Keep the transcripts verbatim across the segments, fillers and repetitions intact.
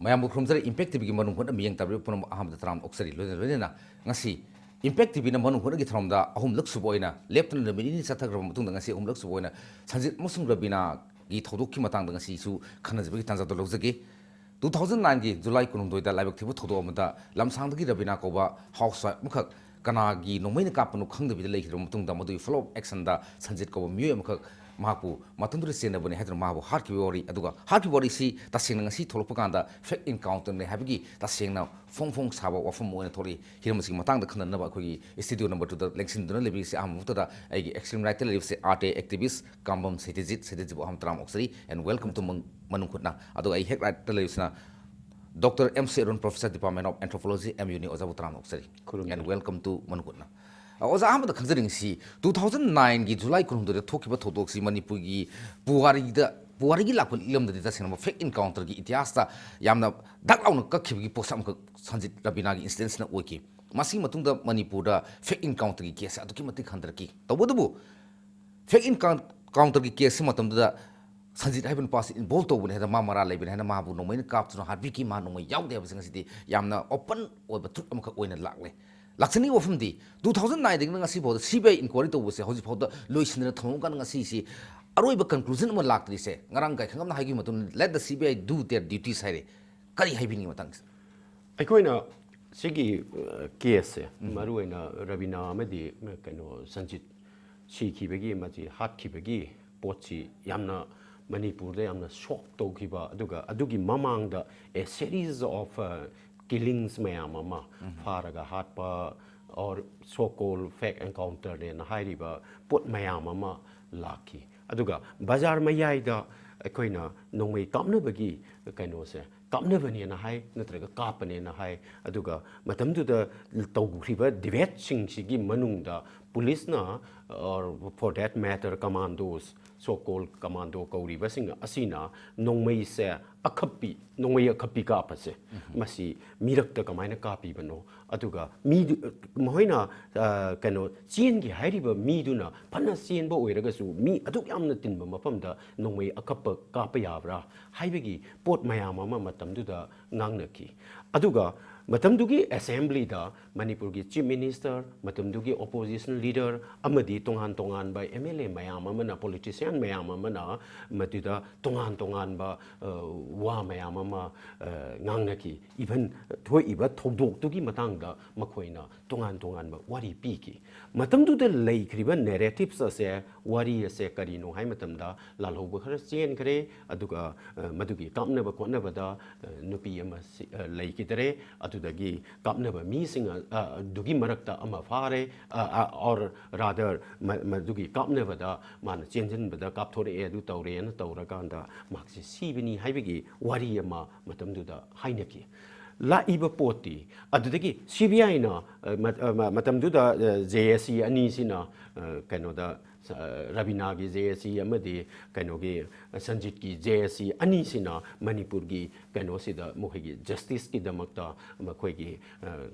ꯃꯌꯥꯝꯕꯨ ꯈꯨꯔꯨꯝꯖꯔꯤ꯫ ꯏꯝꯄꯦꯛ ꯇꯤꯚꯤꯒꯤ ꯃꯅꯨꯡ ꯍꯨꯠꯅ ꯃꯤꯠꯌꯦꯡ ꯇꯥꯕꯤꯔꯤꯕ ꯄꯨꯝꯅꯃꯛ ꯑꯍꯥꯟꯕꯗ ꯇꯔꯥꯝꯅ ꯑꯣꯛꯆꯔꯤ꯫ ꯂꯣꯏꯅ ꯂꯣꯏꯅꯅ ꯉꯁꯤ ꯏꯝꯄꯦꯛ ꯇꯤꯚꯤꯅ ꯃꯅꯨꯡ ꯍꯨꯠꯅꯒꯤ ꯊꯧꯔꯝꯗ ꯑꯍꯨꯝꯂꯛ ꯁꯨꯕ ꯑꯣꯏꯅ, ꯂꯦꯞꯇꯅ ꯅꯨꯃꯤꯠ ꯅꯤꯅꯤ ꯆꯠꯊꯈ꯭ꯔꯕ ꯃꯇꯨꯡꯗ ꯉꯁꯤ ꯑꯍꯨꯝꯂꯛ ꯁꯨꯕ ꯑꯣꯏꯅ ꯁꯟꯖꯤꯠ ꯑꯃꯁꯨꯡ ꯔꯕꯤꯅꯥꯒꯤ ꯊꯧꯗꯣꯛꯀꯤ ꯃꯇꯥꯡꯗ ꯉꯁꯤꯁꯨ ꯈꯟꯅꯖꯕꯒꯤ ꯇꯥꯟꯖꯥꯗꯨ ꯂꯧꯖꯒꯦ꯫ ꯇꯨ ꯊꯥꯎꯖꯟ ꯅꯥꯏꯟꯒꯤ ꯖꯨꯂꯥꯏ ꯀꯨꯟꯍꯨꯝꯗꯣꯏꯗ ꯂꯥꯏꯕꯛ ꯊꯤꯕ ꯊꯧꯗꯣꯛ ꯑꯃꯗ ꯂꯝꯁꯥꯡꯗꯒꯤ ꯔꯕꯤꯅꯥ ꯀꯧꯕ ꯍꯥꯎꯁ ꯋꯥꯏꯐ ꯑꯃꯈꯛ ꯀꯅꯥꯒꯤ ꯅꯣꯡꯃꯩꯅ ꯀꯥꯞꯄꯅꯣ ꯈꯪꯗꯕꯤꯗ ꯂꯩꯈꯤꯗ꯭ꯔꯕ ꯃꯇꯨꯡꯗ, ꯃꯗꯨꯒꯤ ꯐꯣꯂꯣ ꯑꯞ ꯑꯦꯛꯁꯟꯗ ꯁꯟꯖꯤꯠ ꯀꯧꯕ ꯃꯤꯑꯣꯏ ꯑꯃꯈꯛ ꯃꯍꯥꯛꯄꯨ ꯃꯇꯝꯗꯨꯗ ꯆꯦꯟꯅꯕꯅꯤ ꯍꯥꯏꯗꯨꯅ ꯃꯍꯥꯛꯄꯨ ꯍꯥꯠꯈꯤꯕꯒꯤ ꯋꯥꯔꯤ, ꯑꯗꯨꯒ ꯍꯥꯠꯈꯤꯕ ꯋꯥꯔꯤꯁꯤ ꯇꯁꯦꯡꯅ ꯉꯁꯤ ꯊꯣꯛꯂꯛꯄ ꯀꯥꯟꯗ ꯐꯦꯛ ꯏꯟꯀꯥꯎꯟꯇꯔꯅꯤ ꯍꯥꯏꯕꯒꯤ ꯇꯁꯦꯡꯅ ꯐꯣꯡ ꯐꯣꯡ ꯁꯥꯕ ꯋꯥꯐꯝ ꯑꯃ ꯑꯣꯏꯅ ꯊꯣꯛꯂꯛꯏ꯫ ꯍꯤꯔꯝ ꯑꯁꯤꯒꯤ ꯃꯇꯥꯡꯗ ꯈꯟꯅꯅꯕ ꯑꯩꯈꯣꯏꯒꯤ ꯁ꯭ꯇꯨꯗꯤꯑꯣ ꯅꯝꯕꯔ ꯇꯨꯗ ꯂꯦꯡꯁꯤꯟꯗꯨꯅ ꯂꯩꯕꯤꯔꯤꯁꯤ ꯑꯍꯥꯟꯕ ꯃꯛꯇꯗ ꯑꯩꯒꯤ ꯑꯦꯛꯁꯇ꯭ꯔꯤꯝ ꯔꯥꯏꯠꯇ ꯂꯩꯔꯤꯕꯁꯤ ꯑꯥꯔ ꯇꯤ ꯑꯥꯏ ꯑꯦꯛꯇꯤꯚꯤꯁ ꯀꯥꯝꯕꯝ ꯁꯩꯇꯖꯤꯠ, ꯁꯩꯇꯖꯤꯠꯕꯨ ꯑꯍꯥꯟꯕ ꯇꯔꯥꯝ ꯑꯣꯛꯆꯔꯤ, and welcome to ꯃꯅꯨꯡ ꯍꯨꯠꯅ꯫ ꯑꯗꯨꯒ ꯑꯩ ꯍꯦꯛ ꯔꯥꯏꯠꯇ ꯂꯩꯔꯤꯁꯤꯅ doctor M C Arun, Professor, Department of Anthropology, M uni, ꯑꯣꯖꯥꯕꯨ ꯇꯔꯥꯝꯅ ꯑꯣꯛꯆꯔꯤ, ꯈꯨꯔꯨꯝꯖꯔꯤ꯫ And welcome to ꯃꯅꯨꯡ ꯍꯨꯠꯅ꯫ ꯑ, ꯑꯣꯖꯥ, ꯑꯍꯥꯟꯕꯗ ꯈꯪꯖꯅꯤꯡꯉꯤꯁꯤ, ꯇꯨ ꯊꯥꯎꯖꯟ ꯅꯥꯏꯟꯒꯤ ꯖꯨꯂꯥꯏ ꯀꯨꯟꯍꯨꯝꯗꯣꯏꯗ ꯊꯣꯛꯈꯤꯕ ꯊꯧꯗꯣꯛꯁꯤ ꯃꯅꯤꯄꯨꯔꯒꯤ ꯄꯨꯋꯥꯔꯤꯗ, ꯄꯨꯋꯥꯔꯤꯒꯤ ꯂꯥꯛꯄ ꯂꯤꯛꯂꯝꯗꯗꯤ ꯇꯁꯦꯡꯅ ꯐꯦꯛ ꯏꯟꯀꯥꯎꯟꯇꯔꯒꯤ ꯏꯇꯤꯍꯥꯁꯇ ꯌꯥꯝꯅ ꯗꯛ ꯂꯥꯎꯅ ꯀꯛꯈꯤꯕꯒꯤ ꯄꯣꯠꯁꯛ ꯑꯃꯈꯛ ꯁꯟꯖꯤꯠ ꯔꯕꯤꯅꯥꯒꯤ ꯏꯟꯁꯤꯗꯦꯟꯁꯤꯅ ꯑꯣꯏꯈꯤ꯫ ꯃꯁꯤꯒꯤ ꯃꯇꯨꯡꯗ ꯃꯅꯤꯄꯨꯔꯗ ꯐꯦꯛ ꯏꯟꯀꯥꯎꯟꯇꯔꯒꯤ ꯀꯦꯁꯁꯦ ꯑꯗꯨꯛꯀꯤ ꯃꯇꯤꯛ ꯍꯟꯊꯔꯛꯈꯤ꯫ ꯇꯧꯕꯇꯕꯨ ꯐꯦꯛ ꯏꯟꯀꯥꯎꯟꯇꯔꯒꯤ ꯀꯦꯁꯁꯤ ꯃꯇꯝꯗꯨꯗ ꯁꯟꯖꯤꯠ ꯍꯥꯏꯕ ꯅꯨꯄꯥꯁꯤ ꯏꯟꯚꯣꯜꯕ ꯇꯧꯕꯅꯤ ꯍꯥꯏꯗꯅ, ꯃꯥ ꯃꯔꯥꯜ ꯂꯩꯕꯅꯤ ꯍꯥꯏꯅ ꯃꯥꯕꯨ ꯅꯣꯡꯃꯩꯅ ꯀꯥꯞꯇꯨꯅ ꯍꯥꯠꯄꯤꯈꯤ, ꯃꯥ ꯅꯣꯡꯃꯩ ꯌꯥꯎꯗꯦ ꯍꯥꯏꯕꯁꯤ ꯉꯁꯤꯗꯤ ꯌꯥꯝꯅ ꯑꯣꯄꯟ ꯑꯣꯏꯕ ꯇ꯭ꯔꯨꯠ ꯑꯃꯈꯛ ꯑꯣꯏꯅ ꯂꯥꯛꯂꯦ꯫ ꯂꯥꯛꯆꯅꯤꯡꯉꯤꯕ ꯋꯥꯐꯝꯗꯤ, ꯇꯨ ꯊꯥꯎꯖꯟ ꯅꯥꯏꯟꯗꯒꯤꯅ ꯉꯁꯤ ꯐꯥꯎꯗ ꯁꯤ ꯕꯤ ꯑꯥꯏ ꯏꯟꯀ꯭ꯋꯥꯏꯔꯤ ꯇꯧꯕꯁꯦ ꯍꯧꯖꯤꯛ ꯐꯥꯎꯗ ꯂꯣꯏꯁꯤꯟꯗꯅ ꯊꯝꯃꯝꯀꯥꯟꯗ ꯉꯁꯤꯁꯤ ꯑꯔꯣꯏꯕ ꯀꯟꯀ꯭ꯂꯨꯖꯟ ꯑꯃ ꯂꯥꯛꯇ꯭ꯔꯤꯁꯦ, ꯉꯔꯥꯡ ꯀꯥꯏꯈꯪ ꯑꯃꯅ ꯍꯥꯏꯈꯤꯕ ꯃꯇꯨꯡꯗ, "Let the C B I do their duties" ꯍꯥꯏꯔꯦ꯫ ꯀꯔꯤ ꯍꯥꯏꯕꯤꯅꯤꯡꯉꯤ ꯃꯇꯥꯡꯁꯤꯗ? ꯑꯩꯈꯣꯏꯅ ꯁꯤꯒꯤ, ꯑ, ꯀꯦꯁꯁꯦ, ꯎꯝ꯫ ꯃꯔꯨꯑꯣꯏꯅ ꯔꯕꯤꯅꯥ ꯑꯃꯗꯤ, ꯑ, ꯀꯩꯅꯣ, ꯁꯟꯖꯤꯠ ꯁꯤꯈꯤꯕꯒꯤ, ꯃꯁꯤ ꯍꯥꯠꯈꯤꯕꯒꯤ ꯄꯣꯠꯁꯤ ꯌꯥꯝꯅ ꯃꯅꯤꯄꯨꯔꯗ ꯌꯥꯝꯅ ꯁꯣꯛ ꯇꯧꯈꯤꯕ, ꯑꯗꯨꯒ ꯑꯗꯨꯒꯤ ꯃꯃꯥꯡꯗ a series of, ꯑ, killings ꯃꯌꯥꯝ ꯑꯃ, ꯎꯝ꯫ ꯐꯥꯔꯒ ꯍꯥꯠꯄ, or so called fake encounter ꯅꯦꯅ ꯍꯥꯏꯔꯤꯕ ꯄꯣꯠ ꯃꯌꯥꯝ ꯑꯃ ꯂꯥꯛꯈꯤ꯫ ꯑꯗꯨꯒ ꯕꯖꯥꯔ ꯃꯌꯥꯏꯗ ꯑꯩꯈꯣꯏꯅ ꯅꯣꯡꯃꯩ ꯀꯥꯞꯅꯕꯒꯤ ꯀꯩꯅꯣꯁꯦ, ꯀꯥꯞꯅꯕꯅꯦꯅ ꯍꯥꯏ, ꯅꯠꯇ꯭ꯔꯒ ꯀꯥꯞꯄꯅꯦꯅ ꯍꯥꯏ꯫ ꯑꯗꯨꯒ ꯃꯇꯝꯗꯨꯗ ꯇꯧꯈ꯭ꯔꯤꯕ ꯗꯤꯕꯦꯠꯁꯤꯡꯁꯤꯒꯤ ꯃꯅꯨꯡꯗ ꯄꯨꯂꯤꯁꯅ, or for that matter, commandos, so called commando ꯀꯧꯔꯤꯕꯁꯤꯡ ꯑꯁꯤꯅ ꯅꯣꯡꯃꯩꯁꯦ ꯑꯈꯞꯄꯤ, ꯅꯣꯡꯃꯩ ꯑꯈꯞꯄꯤ ꯀꯥꯞꯄꯁꯦ, ꯎꯝ꯫ ꯃꯁꯤ ꯃꯤꯔꯛꯇ ꯀꯃꯥꯏꯅ ꯀꯥꯞꯄꯤꯕꯅꯣ? ꯑꯗꯨꯒ ꯃꯤꯗꯨ, ꯃꯈꯣꯏꯅ, ꯑ, ꯀꯩꯅꯣ, ꯆꯦꯟꯒꯦ ꯍꯥꯏꯔꯤꯕ ꯃꯤꯗꯨꯅ ꯐꯅ ꯆꯦꯟꯕ ꯑꯣꯏꯔꯒꯁꯨ, ꯃꯤ ꯑꯗꯨꯛ ꯌꯥꯝꯅ ꯇꯤꯟꯕ ꯃꯐꯝꯗ ꯅꯣꯡꯃꯩ ꯑꯀꯞꯄ ꯀꯥꯞꯄ ꯌꯥꯕ꯭ꯔꯥ ꯍꯥꯏꯕꯒꯤ ꯄꯣꯠ ꯃꯌꯥꯝ ꯑꯃ ꯃꯇꯝ ꯃꯇꯝꯗꯨꯗ ꯉꯥꯡꯅꯈꯤ꯫ ꯑꯗꯨꯒ ꯃꯇꯝꯗꯨꯒꯤ assemblyꯗ ꯃꯅꯤꯄꯨꯔꯒꯤ chief minister, ꯃꯇꯝꯗꯨꯒꯤ opposition leader ꯑꯃꯗꯤ ꯇꯣꯉꯥꯟ ꯇꯣꯉꯥꯟꯕ M L A ꯃꯌꯥꯝ ꯑꯃꯅ, politician ꯃꯌꯥꯝ ꯑꯃꯅ ꯃꯗꯨꯗ ꯇꯣꯉꯥꯟ ꯇꯣꯉꯥꯟꯕ, ꯑ, ꯋꯥ ꯃꯌꯥꯝ ꯑꯃ, ꯑ, ꯉꯥꯡꯅꯈꯤ꯫ Even ꯊꯣꯛꯏꯕ ꯊꯧꯗꯣꯛꯇꯨꯒꯤ ꯃꯇꯥꯡꯗ ꯃꯈꯣꯏꯅ ꯇꯣꯉꯥꯟ ꯇꯣꯉꯥꯟꯕ ꯋꯥꯔꯤ ꯄꯤꯈꯤ꯫ ꯃꯇꯝꯗꯨꯗ ꯂꯩꯈ꯭ꯔꯤꯕ narratives ꯑꯁꯦ, ꯋꯥꯔꯤ ꯑꯁꯦ ꯀꯔꯤꯅꯣ ꯍꯥꯏ ꯃꯇꯝꯗ, ꯂꯥꯜꯍꯧꯕ ꯈꯔ ꯆꯦꯟꯈ꯭ꯔꯦ, ꯑꯗꯨꯒ, ꯑ, ꯃꯗꯨꯒꯤ ꯀꯥꯞꯅꯕ ꯈꯣꯠꯅꯕꯗ, ꯑ, ꯅꯨꯄꯤ ꯑꯃ ꯁꯤ-, ꯑ, ꯂꯩꯈꯤꯗ꯭ꯔꯦ, ꯑꯗꯨꯗꯒꯤ ꯀꯥꯞꯅꯕ ꯃꯤꯁꯤꯡ, ꯑ, ꯑ, ꯑꯗꯨꯒꯤ ꯃꯔꯛꯇ ꯑꯃ ꯐꯥꯔꯦ, ꯑ, ꯑ, or rather, ꯃ-, ꯃꯗꯨꯒꯤ ꯀꯥꯞꯅꯕꯗ ꯃꯥꯅ ꯆꯦꯟꯁꯤꯟꯕꯗ ꯀꯥꯞꯊꯣꯔꯛꯑꯦ, ꯑꯗꯨ ꯇꯧꯔꯦꯅ ꯇꯧꯔꯀꯥꯟꯗ ꯃꯍꯥꯛꯁꯦ ꯁꯤꯕꯅꯤ ꯍꯥꯏꯕꯒꯤ ꯋꯥꯔꯤ ꯑꯃ ꯃꯇꯝꯗꯨꯗ ꯍꯥꯏꯅꯈꯤ꯫ ꯂꯥꯛꯏꯕ ꯄꯣꯠꯇꯤ, ꯑꯗꯨꯗꯒꯤ C B I ꯅ, ꯑ, ꯃ-, ꯑ, ꯃ-, ꯃꯇꯝꯗꯨꯗ, ꯑ, J S C ꯑꯅꯤꯁꯤꯅ, ꯑ, ꯀꯩꯅꯣꯗ, ꯑ, ꯔꯕꯤꯅꯥꯒꯤ J S C ꯑꯃꯗꯤ ꯀꯩꯅꯣꯒꯤ, ꯑ, ꯁꯟꯖꯤꯠꯀꯤ J S C ꯑꯅꯤꯁꯤꯅ ꯃꯅꯤꯄꯨꯔꯒꯤ ꯀꯩꯅꯣꯁꯤꯗ ꯃꯈꯣꯏꯒꯤ justiceꯀꯤꯗꯃꯛꯇ, ꯃꯈꯣꯏꯒꯤ, ꯑ,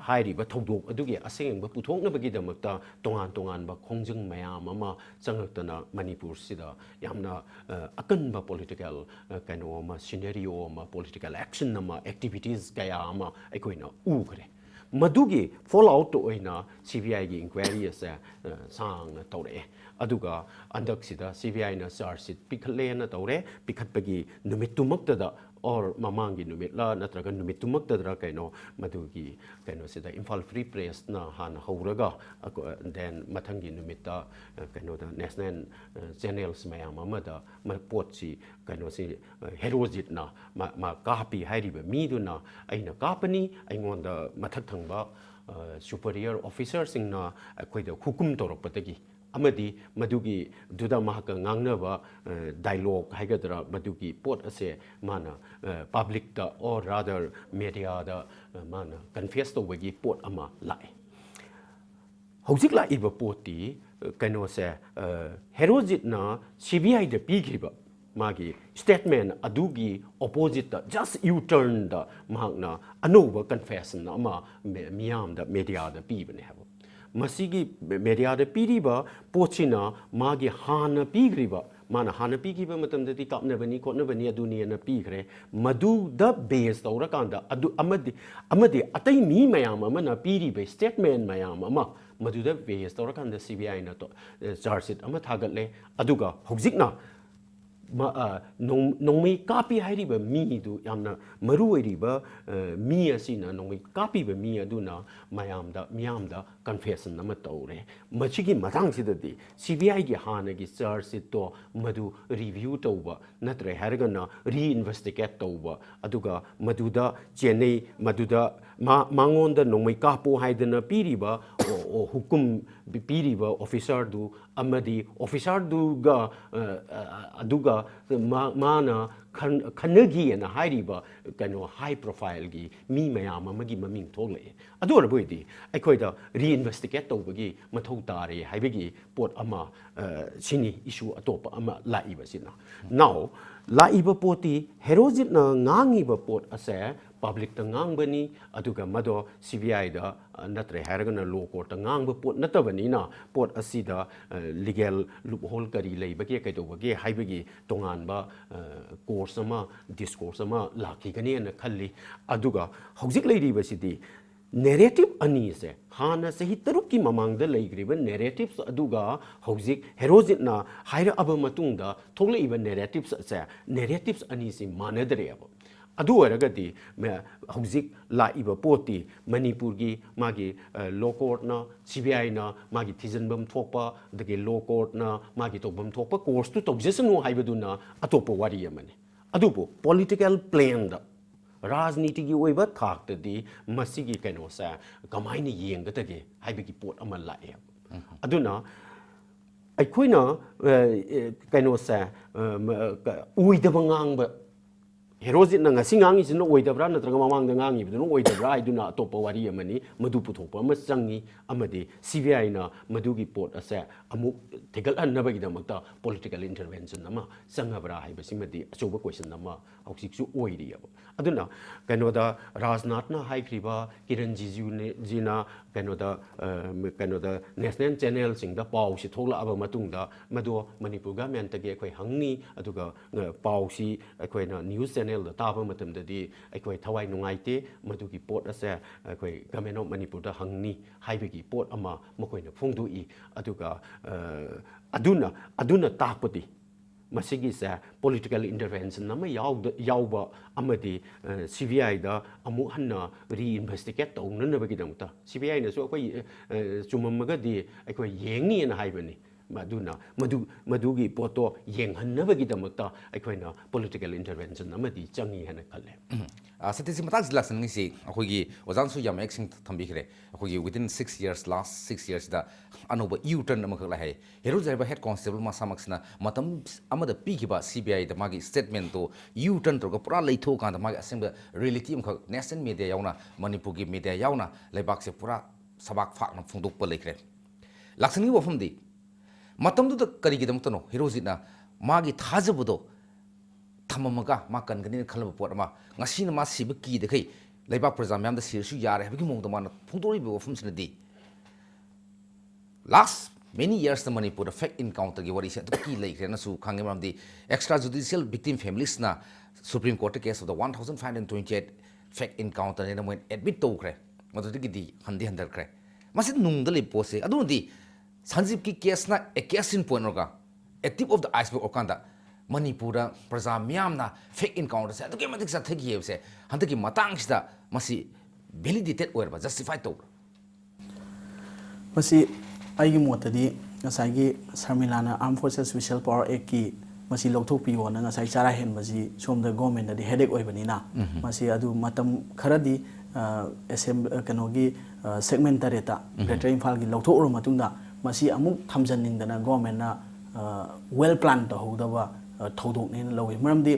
ꯍꯥꯏꯔꯤꯕ ꯊꯧꯗꯣꯛ ꯑꯗꯨꯒꯤ ꯑꯁꯦꯡꯕ ꯄꯨꯊꯣꯛꯅꯕꯒꯤꯗꯃꯛꯇ ꯇꯣꯉꯥꯟ ꯇꯣꯉꯥꯟꯕ ꯈꯣꯡꯖꯪ ꯃꯌꯥꯝ ꯑꯃ ꯆꯪꯂꯛꯇꯅ ꯃꯅꯤꯄꯨꯔꯁꯤꯗ ꯌꯥꯝꯅ, ꯑ, ꯑꯀꯟꯕ political, ꯑ, ꯀꯩꯅꯣ ꯑꯃ, scenario ꯑꯃ, political action ꯑꯃ, activities ꯀꯌꯥ ꯑꯃ ꯑꯩꯈꯣꯏꯅ ꯎꯈ꯭ꯔꯦ꯫ ꯃꯗꯨꯒꯤ fallout ꯑꯣꯏꯅ C B I ꯒꯤ inquiry ꯑꯁꯦ, ꯑ, ꯁꯥꯡꯅ ꯇꯧꯔꯛꯑꯦ꯫ ꯑꯗꯨꯒ ꯍꯟꯗꯛꯁꯤꯗ C B I ꯅ charge sheet ꯄꯤꯈꯠꯂꯦꯅ ꯇꯧꯔꯦ꯫ ꯄꯤꯈꯠꯄꯒꯤ ꯅꯨꯃꯤꯠꯇꯨꯃꯛꯇꯗ or ꯃꯃꯥꯡꯒꯤ ꯅꯨꯃꯤꯠꯂ ꯅꯠꯇ꯭ꯔꯒ ꯅꯨꯃꯤꯠꯇꯨꯃꯛꯇꯗ꯭ꯔ ꯀꯩꯅꯣ, ꯃꯗꯨꯒꯤ ꯀꯩꯅꯣꯁꯤꯗ Imphal Free Pressꯅ ꯍꯥꯟꯅ ꯍꯧꯔꯒ, ꯑꯀꯣ-, then ꯃꯊꯪꯒꯤ ꯅꯨꯃꯤꯠꯇ, ꯑ, ꯀꯩꯅꯣꯗ national, ꯑ, channels ꯃꯌꯥꯝ ꯑꯃꯗ ꯃ-, ꯄꯣꯠꯁꯤ, ꯀꯩꯅꯣꯁꯤ, ꯑ, ꯍꯦꯔꯣꯖꯤꯠꯅ ꯃꯥ, ꯃꯥ ꯀꯥꯞꯄꯤ ꯍꯥꯏꯔꯤꯕ ꯃꯤꯗꯨꯅ, "ꯑꯩꯅ ꯀꯥꯞꯄꯅꯤ, ꯑꯩꯉꯣꯟꯗ ꯃꯊꯛ ꯊꯪꯕ, ꯑ, superior officerꯁꯤꯡꯅ ꯑꯩꯈꯣꯏꯗ ꯈꯨꯀꯨꯝ ꯇꯧꯔꯛꯄꯗꯒꯤ", ꯑꯃꯗꯤ ꯃꯗꯨꯒꯤꯗꯨꯗ ꯃꯍꯥꯛꯀ ꯉꯥꯡꯅꯕ, ꯑ, dialogue ꯍꯥꯏꯒꯗ꯭ꯔꯥ, ꯃꯗꯨꯒꯤ ꯄꯣꯠ ꯑꯁꯦ ꯃꯥꯅ, ꯑ, publicꯇ or rather mediaꯗ, ꯑ, ꯃꯥꯅ confess ꯇꯧꯕꯒꯤ ꯄꯣꯠ ꯑꯃ ꯂꯥꯛꯑꯦ꯫ ꯍꯧꯖꯤꯛ ꯂꯥꯛꯏꯕ ꯄꯣꯠꯇꯤ, ꯑ, ꯀꯩꯅꯣꯁꯦ, ꯑ, ꯍꯦꯔꯣꯖꯤꯠꯅ C B I ꯗ ꯄꯤꯈꯤꯕ ꯃꯥꯒꯤ statement ꯑꯗꯨꯒꯤ oppositeꯇ, just U-turnꯗ ꯃꯍꯥꯛꯅ ꯑꯅꯧꯕ confession ꯑꯃ ꯃꯤ-, ꯃꯤꯌꯥꯝꯗ, mediaꯗ ꯄꯤꯕꯅꯦ ꯍꯥꯏꯕ꯫ ꯃꯁꯤꯒꯤ mediaꯗ ꯄꯤꯔꯤꯕ ꯄꯣꯠꯁꯤꯅ ꯃꯥꯒꯤ ꯍꯥꯟꯅ ꯄꯤꯈ꯭ꯔꯤꯕ ꯃꯥꯅ ꯍꯥꯟꯅ ꯄꯤꯈꯤꯕ ꯃꯇꯝꯗꯗꯤ ꯀꯥꯞꯅꯕꯅꯤ ꯈꯣꯠꯅꯕꯅꯤ ꯑꯗꯨꯅꯦꯅ ꯄꯤꯈ꯭ꯔꯦ꯫ ꯃꯗꯨꯗ base ꯇꯧꯔꯀꯥꯟꯗ ꯑꯗꯨ ꯑꯃꯗꯤ ꯑꯃꯗꯤ ꯑꯇꯩ ꯃꯤ ꯃꯌꯥꯝ ꯑꯃꯅ ꯄꯤꯔꯤꯕ statement ꯃꯌꯥꯝ ꯑꯃ ꯃꯗꯨꯗ base ꯇꯧꯔꯀꯥꯟꯗ C B I ꯅ ꯇꯣ-, ꯑ, charge sheet ꯑꯃ ꯊꯥꯒꯠꯂꯦ꯫ ꯑꯗꯨꯒ ꯍꯧꯖꯤꯛꯅ ꯃ-, ꯑ, ꯅꯣꯡ-, ꯅꯣꯡꯃꯩ ꯀꯥꯞꯄꯤ ꯍꯥꯏꯔꯤꯕ ꯃꯤꯗꯨ, ꯌꯥꯝꯅ ꯃꯔꯨ ꯑꯣꯏꯔꯤꯕ, ꯑ, ꯃꯤ ꯑꯁꯤꯅ, ꯅꯣꯡꯃꯩ ꯀꯥꯞꯄꯤꯕ ꯃꯤ ꯑꯗꯨꯅ ꯃꯌꯥꯝꯗ, ꯃꯤꯌꯥꯝꯗ confession ꯑꯃ ꯇꯧꯔꯦ꯫ ꯃꯁꯤꯒꯤ ꯃꯇꯥꯡꯁꯤꯗꯗꯤ C B I ꯒꯤ ꯍꯥꯟꯅꯒꯤ charge sheet ꯇꯣ ꯃꯗꯨ review ꯇꯧꯕ, ꯅꯠꯇ꯭ꯔꯦ ꯍꯥꯏꯔꯒꯅ reinvestigate ꯇꯧꯕ, ꯑꯗꯨꯒ ꯃꯗꯨꯗ ꯆꯦꯟꯅꯩ, ꯃꯗꯨꯗ ꯃꯥ-, ꯃꯉꯣꯟꯗ ꯅꯣꯡꯃꯩ ꯀꯥꯞꯄꯣ ꯍꯥꯏꯗꯅ ꯄꯤꯔꯤꯕ ꯑꯣ-, ꯑꯣ-, ꯍꯨꯀꯨꯝ ꯄꯤꯔꯤꯕ officer ꯗꯨ ꯑꯃꯗꯤ officer ꯗꯨꯒ, ꯑ, ꯑ, ꯑꯗꯨꯒ ꯃꯥ-, ꯃꯥꯅ ꯈꯟ-, ꯈꯟꯅꯈꯤꯑꯅ ꯍꯥꯏꯔꯤꯕ ꯀꯩꯅꯣ high profile ꯒꯤ ꯃꯤ ꯃꯌꯥꯝ ꯑꯃꯒꯤ ꯃꯃꯤꯡ ꯊꯣꯛꯂꯛꯑꯦ꯫ ꯑꯗꯨ ꯑꯣꯏꯔꯕ ꯑꯣꯏꯗꯤ ꯑꯩꯈꯣꯏꯗ reinvestigate ꯇꯧꯕꯒꯤ ꯃꯊꯧ ꯇꯥꯔꯦ ꯍꯥꯏꯕꯒꯤ ꯄꯣꯠ ꯑꯃ, ꯑ, ꯁꯤꯅꯤ issue ꯑꯇꯣꯞꯄ ꯑꯃ ꯂꯥꯛꯏꯕꯁꯤꯅ꯫ Now, ꯂꯥꯛꯏꯕ ꯄꯣꯠꯇꯤ ꯍꯦꯔꯣꯖꯤꯠꯅ ꯉꯥꯡꯉꯤꯕ ꯄꯣꯠ ꯑꯁꯦ public ꯇ ꯉꯥꯡꯕꯅꯤ, ꯑꯗꯨꯒ ꯃꯗꯣ C B I ꯗ, ꯑ, ꯅꯠꯇ꯭ꯔꯦ ꯍꯥꯏꯔꯒꯅ law court ꯇ ꯉꯥꯡꯕ ꯄꯣꯠ ꯅꯠꯇꯕꯅꯤꯅ, ꯄꯣꯠ ꯑꯁꯤꯗ, ꯑ, legal loophole ꯀꯔꯤ ꯂꯩꯕꯒꯦ, ꯀꯩꯗꯧꯕꯒꯦ ꯍꯥꯏꯕꯒꯤ ꯇꯣꯉꯥꯟꯕ, ꯑ, course ꯑꯃ, discourse ꯑꯃ ꯂꯥꯛꯈꯤꯒꯅꯤꯅ ꯈꯜꯂꯤ꯫ ꯑꯗꯨꯒ ꯍꯧꯖꯤꯛ ꯂꯩꯔꯤꯕꯁꯤꯗꯤ narrative ꯑꯅꯤꯁꯦ, ꯍꯥꯟꯅ ꯆꯍꯤ ꯇꯔꯨꯛꯀꯤ ꯃꯃꯥꯡꯗ ꯂꯩꯈ꯭ꯔꯤꯕ narratives ꯑꯗꯨꯒ ꯍꯧꯖꯤꯛ ꯍꯦꯔꯣꯖꯤꯠꯅ ꯍꯥꯏꯔꯛꯑꯕ ꯃꯇꯨꯡꯗ ꯊꯣꯛꯂꯛꯏꯕ narratives ꯑꯁꯦ, narratives ꯑꯅꯤꯁꯤ ꯃꯥꯟꯅꯗ꯭ꯔꯦꯕ꯫ ꯑꯗꯨ ꯑꯣꯏꯔꯒꯗꯤ ꯃ-, ꯍꯧꯖꯤꯛ ꯂꯥꯛꯏꯕ ꯄꯣꯠꯇꯤ ꯃꯅꯤꯄꯨꯔꯒꯤ ꯃꯥꯒꯤ, ꯑ, law court ꯅ, C B I ꯅ ꯃꯥꯒꯤ ꯊꯤꯖꯤꯟꯐꯝ ꯊꯣꯛꯄ, ꯑꯗꯒꯤ law court ꯅ ꯃꯥꯒꯤ ꯇꯧꯐꯝ ꯊꯣꯛꯄ course ꯇꯨ ꯇꯧꯖꯁꯅꯨ ꯍꯥꯏꯕꯗꯨꯅ ꯑꯇꯣꯞꯄ ꯋꯥꯔꯤ ꯑꯃꯅꯤ꯫ ꯑꯗꯨꯕꯨ political plan ꯗ, ꯔꯥꯖꯅꯤꯇꯤꯒꯤ ꯑꯣꯏꯕ ꯊꯥꯛꯇꯗꯤ ꯃꯁꯤꯒꯤ ꯀꯩꯅꯣꯁꯦ ꯀꯃꯥꯏꯅ ꯌꯦꯡꯒꯗꯒꯦ ꯍꯥꯏꯕꯒꯤ ꯄꯣꯠ ꯑꯃ ꯂꯥꯛꯑꯦ꯫ ꯑꯗꯨꯅ ꯑꯩꯈꯣꯏꯅ, ꯑ, ꯑ, ꯀꯩꯅꯣꯁꯦ, ꯑ, ꯃ-, ꯀ-, ꯑꯣꯏꯗꯕ ꯉꯥꯡꯕ, ꯍꯦꯔꯣꯖꯤꯠꯅ ꯉꯁꯤ ꯉꯥꯡꯉꯤꯁꯤꯅ ꯑꯣꯏꯗꯕ꯭ꯔꯥ ꯅꯠꯇ꯭ꯔꯒ ꯃꯃꯥꯡꯗ ꯉꯥꯡꯉꯤꯕꯗꯨꯅ ꯑꯣꯏꯗꯕ꯭ꯔꯥ ꯍꯥꯏꯗꯨꯅ ꯑꯇꯣꯞꯄ ꯋꯥꯔꯤ ꯑꯃꯅꯤ꯫ ꯃꯗꯨ ꯄꯨꯊꯣꯛꯄ ꯑꯃ ꯆꯪꯉꯤ꯫ ꯑꯃꯗꯤ ꯁꯤ ꯕꯤ ꯑꯥꯏꯅ ꯃꯗꯨꯒꯤ ꯄꯣꯠ ꯑꯁꯦ ꯑꯃꯨꯛ ꯊꯤꯒꯠꯍꯟꯅꯕꯒꯤꯗꯃꯛꯇ ꯄꯣꯂꯤꯇꯤꯀꯦꯜ ꯏꯟꯇꯔꯚꯦꯟꯁꯟ ꯑꯃ ꯆꯪꯉꯕ꯭ꯔꯥ ꯍꯥꯏꯕꯁꯤꯃꯗꯤ ꯑꯆꯧꯕ ꯀꯣꯏꯁꯟ ꯑꯃ ꯍꯧꯖꯤꯛꯁꯨ ꯑꯣꯏꯔꯤꯑꯕ꯫ ꯑꯗꯨꯅ ꯀꯩꯅꯣꯗ ꯔꯥꯖꯅꯥꯊꯅ ꯍꯥꯏꯈ꯭ꯔꯤꯕ, ꯀꯤꯔꯟ ꯔꯤꯖꯤꯖꯨꯅ ꯀꯩꯅꯣꯗ, ꯑ, ꯀꯩꯅꯣꯗ ꯅꯦꯁꯅꯦꯜ ꯆꯦꯅꯦꯜꯁꯤꯡꯗ ꯄꯥꯎꯁꯤ ꯊꯣꯛꯂꯛꯑꯕ ꯃꯇꯨꯡꯗ ꯃꯗꯣ ꯃꯅꯤꯄꯨꯔ ꯒꯃꯦꯟꯇꯒꯤ ꯑꯩꯈꯣꯏ ꯍꯪꯅꯤ, ꯑꯗꯨꯒ, ꯑ, ꯄꯥꯎꯁꯤ ꯑꯩꯈꯣꯏꯅ ꯅ꯭ꯌꯨꯁ ꯆꯦꯅꯦꯜꯗ ꯇꯥꯕ ꯃꯇꯝꯗꯗꯤ ꯑꯩꯈꯣꯏ ꯊꯋꯥꯏ ꯅꯨꯡꯉꯥꯏꯇꯦ, ꯃꯗꯨꯒꯤ ꯄꯣꯠ ꯑꯁꯦ ꯑꯩꯈꯣꯏ ꯒꯃꯦꯟ ꯑꯣꯐ ꯃꯅꯤꯄꯨꯔꯗ ꯍꯪꯅꯤ ꯍꯥꯏꯕꯒꯤ ꯄꯣꯠ ꯑꯃ ꯃꯈꯣꯏꯅ ꯐꯣꯡꯗꯣꯛꯏ꯫ ꯑꯗꯨꯒ, ꯑ, ꯑꯗꯨꯅ, ꯑꯗꯨꯅ ꯇꯥꯛꯄꯗꯤ ꯃꯁꯤꯒꯤꯁꯦ ꯄꯣꯂꯤꯇꯤꯀꯦꯜ ꯏꯟꯇꯔꯚꯦꯟꯁꯟ ꯑꯃ ꯌꯥꯎꯗ-, ꯌꯥꯎꯕ ꯑꯃꯗꯤ, ꯑ, ꯁꯤ ꯕꯤ ꯑꯥꯏꯗ ꯑꯃꯨꯛ ꯍꯟꯅ ꯔꯤꯏꯟꯚꯦꯁꯇꯤꯒꯦꯠ ꯇꯧꯅꯅꯕꯒꯤꯗꯃꯛꯇ ꯁꯤ ꯕꯤ ꯑꯥꯏꯅꯁꯨ ꯑꯩꯈꯣꯏ, ꯑ, ꯆꯨꯝꯃꯝꯃꯒꯗꯤ ꯑꯩꯈꯣꯏ ꯌꯦꯡꯅꯤꯅ ꯍꯥꯏꯕꯅꯤ꯫ ꯑꯗꯨꯅ ꯃꯗꯨ, ꯃꯗꯨꯒꯤ ꯄꯣꯠꯇꯣ ꯌꯦꯡꯍꯟꯅꯕꯒꯤꯗꯃꯛꯇ ꯑꯩꯈꯣꯏꯅ ꯄꯣꯂꯤꯇꯤꯀꯦꯜ ꯏꯟꯇꯔꯚꯦꯟꯁꯟ ꯑꯃꯗꯤ ꯆꯪꯉꯤ ꯍꯥꯏꯅ ꯈꯜꯂꯦ꯫ ꯎꯝ꯫ ꯑ, ꯁꯇꯤꯁꯤ ꯃꯇꯥꯡꯁꯤꯗ ꯂꯥꯛꯆꯅꯤꯡꯉꯤꯁꯤ ꯑꯩꯈꯣꯏꯒꯤ ꯑꯣꯖꯥꯅꯁꯨ ꯌꯥꯝ ꯃꯌꯦꯛ ꯁꯦꯡꯅ ꯊꯝꯕꯤꯈ꯭ꯔꯦ꯫ ꯑꯩꯈꯣꯏꯒꯤ within six years, last six yearsꯁꯤꯗ ꯑꯅꯧꯕ U-turn ꯑꯃꯈꯛ ꯂꯥꯛꯑꯦ꯫ ꯍꯦꯔꯣꯖꯤꯠ ꯍꯥꯏꯕ head constable ꯃꯁꯥꯃꯛꯁꯤꯅ ꯃꯇꯝ ꯑꯃꯗ ꯄꯤꯈꯤꯕ ꯁꯤ ꯕꯤ ꯑꯥꯏꯗ ꯃꯥꯒꯤ statementꯇꯣ U-turn ꯇꯧꯔꯒ ꯄꯨꯔꯥ ꯂꯩꯊꯣꯛꯑꯀꯥꯟꯗ ꯃꯥꯒꯤ ꯑꯁꯦꯡꯕ reality ꯑꯃꯈꯛ national media ꯌꯥꯎꯅ, ꯃꯅꯤꯄꯨꯔꯒꯤ media ꯌꯥꯎꯅ ꯂꯩꯕꯥꯛꯁꯦ ꯄꯨꯔꯥ ꯁꯕꯥꯛ ꯐꯥꯛꯅ ꯐꯣꯡꯗꯣꯛꯄ ꯂꯩꯈ꯭ꯔꯦ꯫ ꯂꯥꯛꯆꯅꯤꯡꯉꯤꯕ ꯋꯥꯐꯝꯗꯤ, ꯃꯇꯝꯗꯨꯗ ꯀꯔꯤꯒꯤꯗꯃꯛꯇꯅꯣ ꯍꯦꯔꯣꯖꯤꯠꯅ ꯃꯥꯒꯤ ꯊꯥꯖꯕꯗꯣ ꯊꯝꯃꯝꯃꯒ ꯃꯥ ꯀꯟꯒꯅꯤꯅ ꯈꯜꯂꯝꯕ ꯄꯣꯠ ꯑꯃ ꯉꯁꯤꯅ ꯃꯥ ꯁꯤꯕ ꯀꯤꯗꯈꯩ ꯂꯩꯕꯥꯛ ꯄ꯭ꯔꯖꯥ ꯃꯌꯥꯝꯗ ꯁꯤꯔꯁꯨ ꯌꯥꯔꯦ ꯍꯥꯏꯕꯒꯤ ꯃꯑꯣꯡꯗ ꯃꯥꯅ ꯐꯣꯡꯗꯣꯔꯛꯏꯕ ꯋꯥꯐꯝꯁꯤꯅꯗꯤ last many yearsꯇ ꯃꯅꯤꯄꯨꯔꯗ fake encounterꯒꯤ ꯋꯥꯔꯤꯁꯦ ꯑꯗꯨꯛꯀꯤ ꯂꯩꯈ꯭ꯔꯦꯅꯁꯨ ꯈꯪꯉꯦ꯫ ꯃꯔꯝꯗꯤ extrajudicial victim familiesꯅ Supreme Courtꯇ case of the one thousand five hundred twenty eight fake encounterꯅꯦꯅ ꯃꯣꯏꯅ admit ꯇꯧꯈ꯭ꯔꯦ꯫ ꯃꯗꯨꯗꯒꯤꯗꯤ ꯍꯟꯗꯤ ꯍꯟꯊꯔꯛꯈ꯭ꯔꯦ꯫ ꯃꯁꯤ ꯅꯨꯡꯗ ꯂꯩꯕ ꯄꯣꯠꯁꯦ꯫ ꯑꯗꯨꯅꯗꯤ ꯁꯟꯖꯤꯞꯀꯤ caseꯅ a case in point ꯑꯣꯏꯔꯒ, a tip of the iceberg ꯑꯣꯏꯔꯀꯥꯟꯗ ꯃꯅꯤꯄꯨꯔꯗ ꯄ꯭ꯔꯖꯥ ꯃꯤꯌꯥꯝꯅ fake encounterꯁꯦ ꯑꯗꯨꯛꯀꯤ ꯃꯇꯤꯛ ꯆꯠꯊꯈꯤ ꯍꯥꯏꯕꯁꯦ ꯍꯟꯗꯛꯀꯤ ꯃꯇꯥꯡꯁꯤꯗ ꯃꯁꯤ validated ꯑꯣꯏꯔꯕ, justify ꯇꯧꯕ꯭ꯔꯥ? ꯃꯁꯤ ꯑꯩꯒꯤ ꯃꯣꯠꯇꯗꯤ ꯉꯁꯥꯏꯒꯤ ꯁꯔꯃꯤꯂꯥꯅ Armed Forces Special Power Actꯀꯤ ꯃꯁꯤ ꯂꯧꯊꯣꯛꯄꯤꯌꯣꯅ ꯉꯁꯥꯏ ꯆꯔꯥ ꯍꯦꯟꯕꯁꯤ ꯁꯣꯝꯗ governmentꯇꯗꯤ headache ꯑꯣꯏꯕꯅꯤꯅ, ꯃꯁꯤ ꯑꯗꯨ ꯃꯇꯝ ꯈꯔꯗꯤ, ꯑ, assembly, ꯑ, ꯀꯩꯅꯣꯒꯤ, ꯑ, segment ꯇꯔꯦꯠꯇ Greater ꯏꯝꯐꯥꯜꯒꯤ ꯂꯧꯊꯣꯛꯎꯔ ꯃꯇꯨꯡꯗ ꯃꯁꯤ ꯑꯃꯨꯛ ꯊꯝꯖꯟꯅꯤꯡꯗꯅ governmentꯅ, ꯑ, well plan ꯇꯧꯍꯧꯗꯕ, ꯑ, ꯊꯧꯗꯣꯛꯅꯦꯅ ꯂꯧꯏ꯫ ꯃꯔꯝꯗꯤ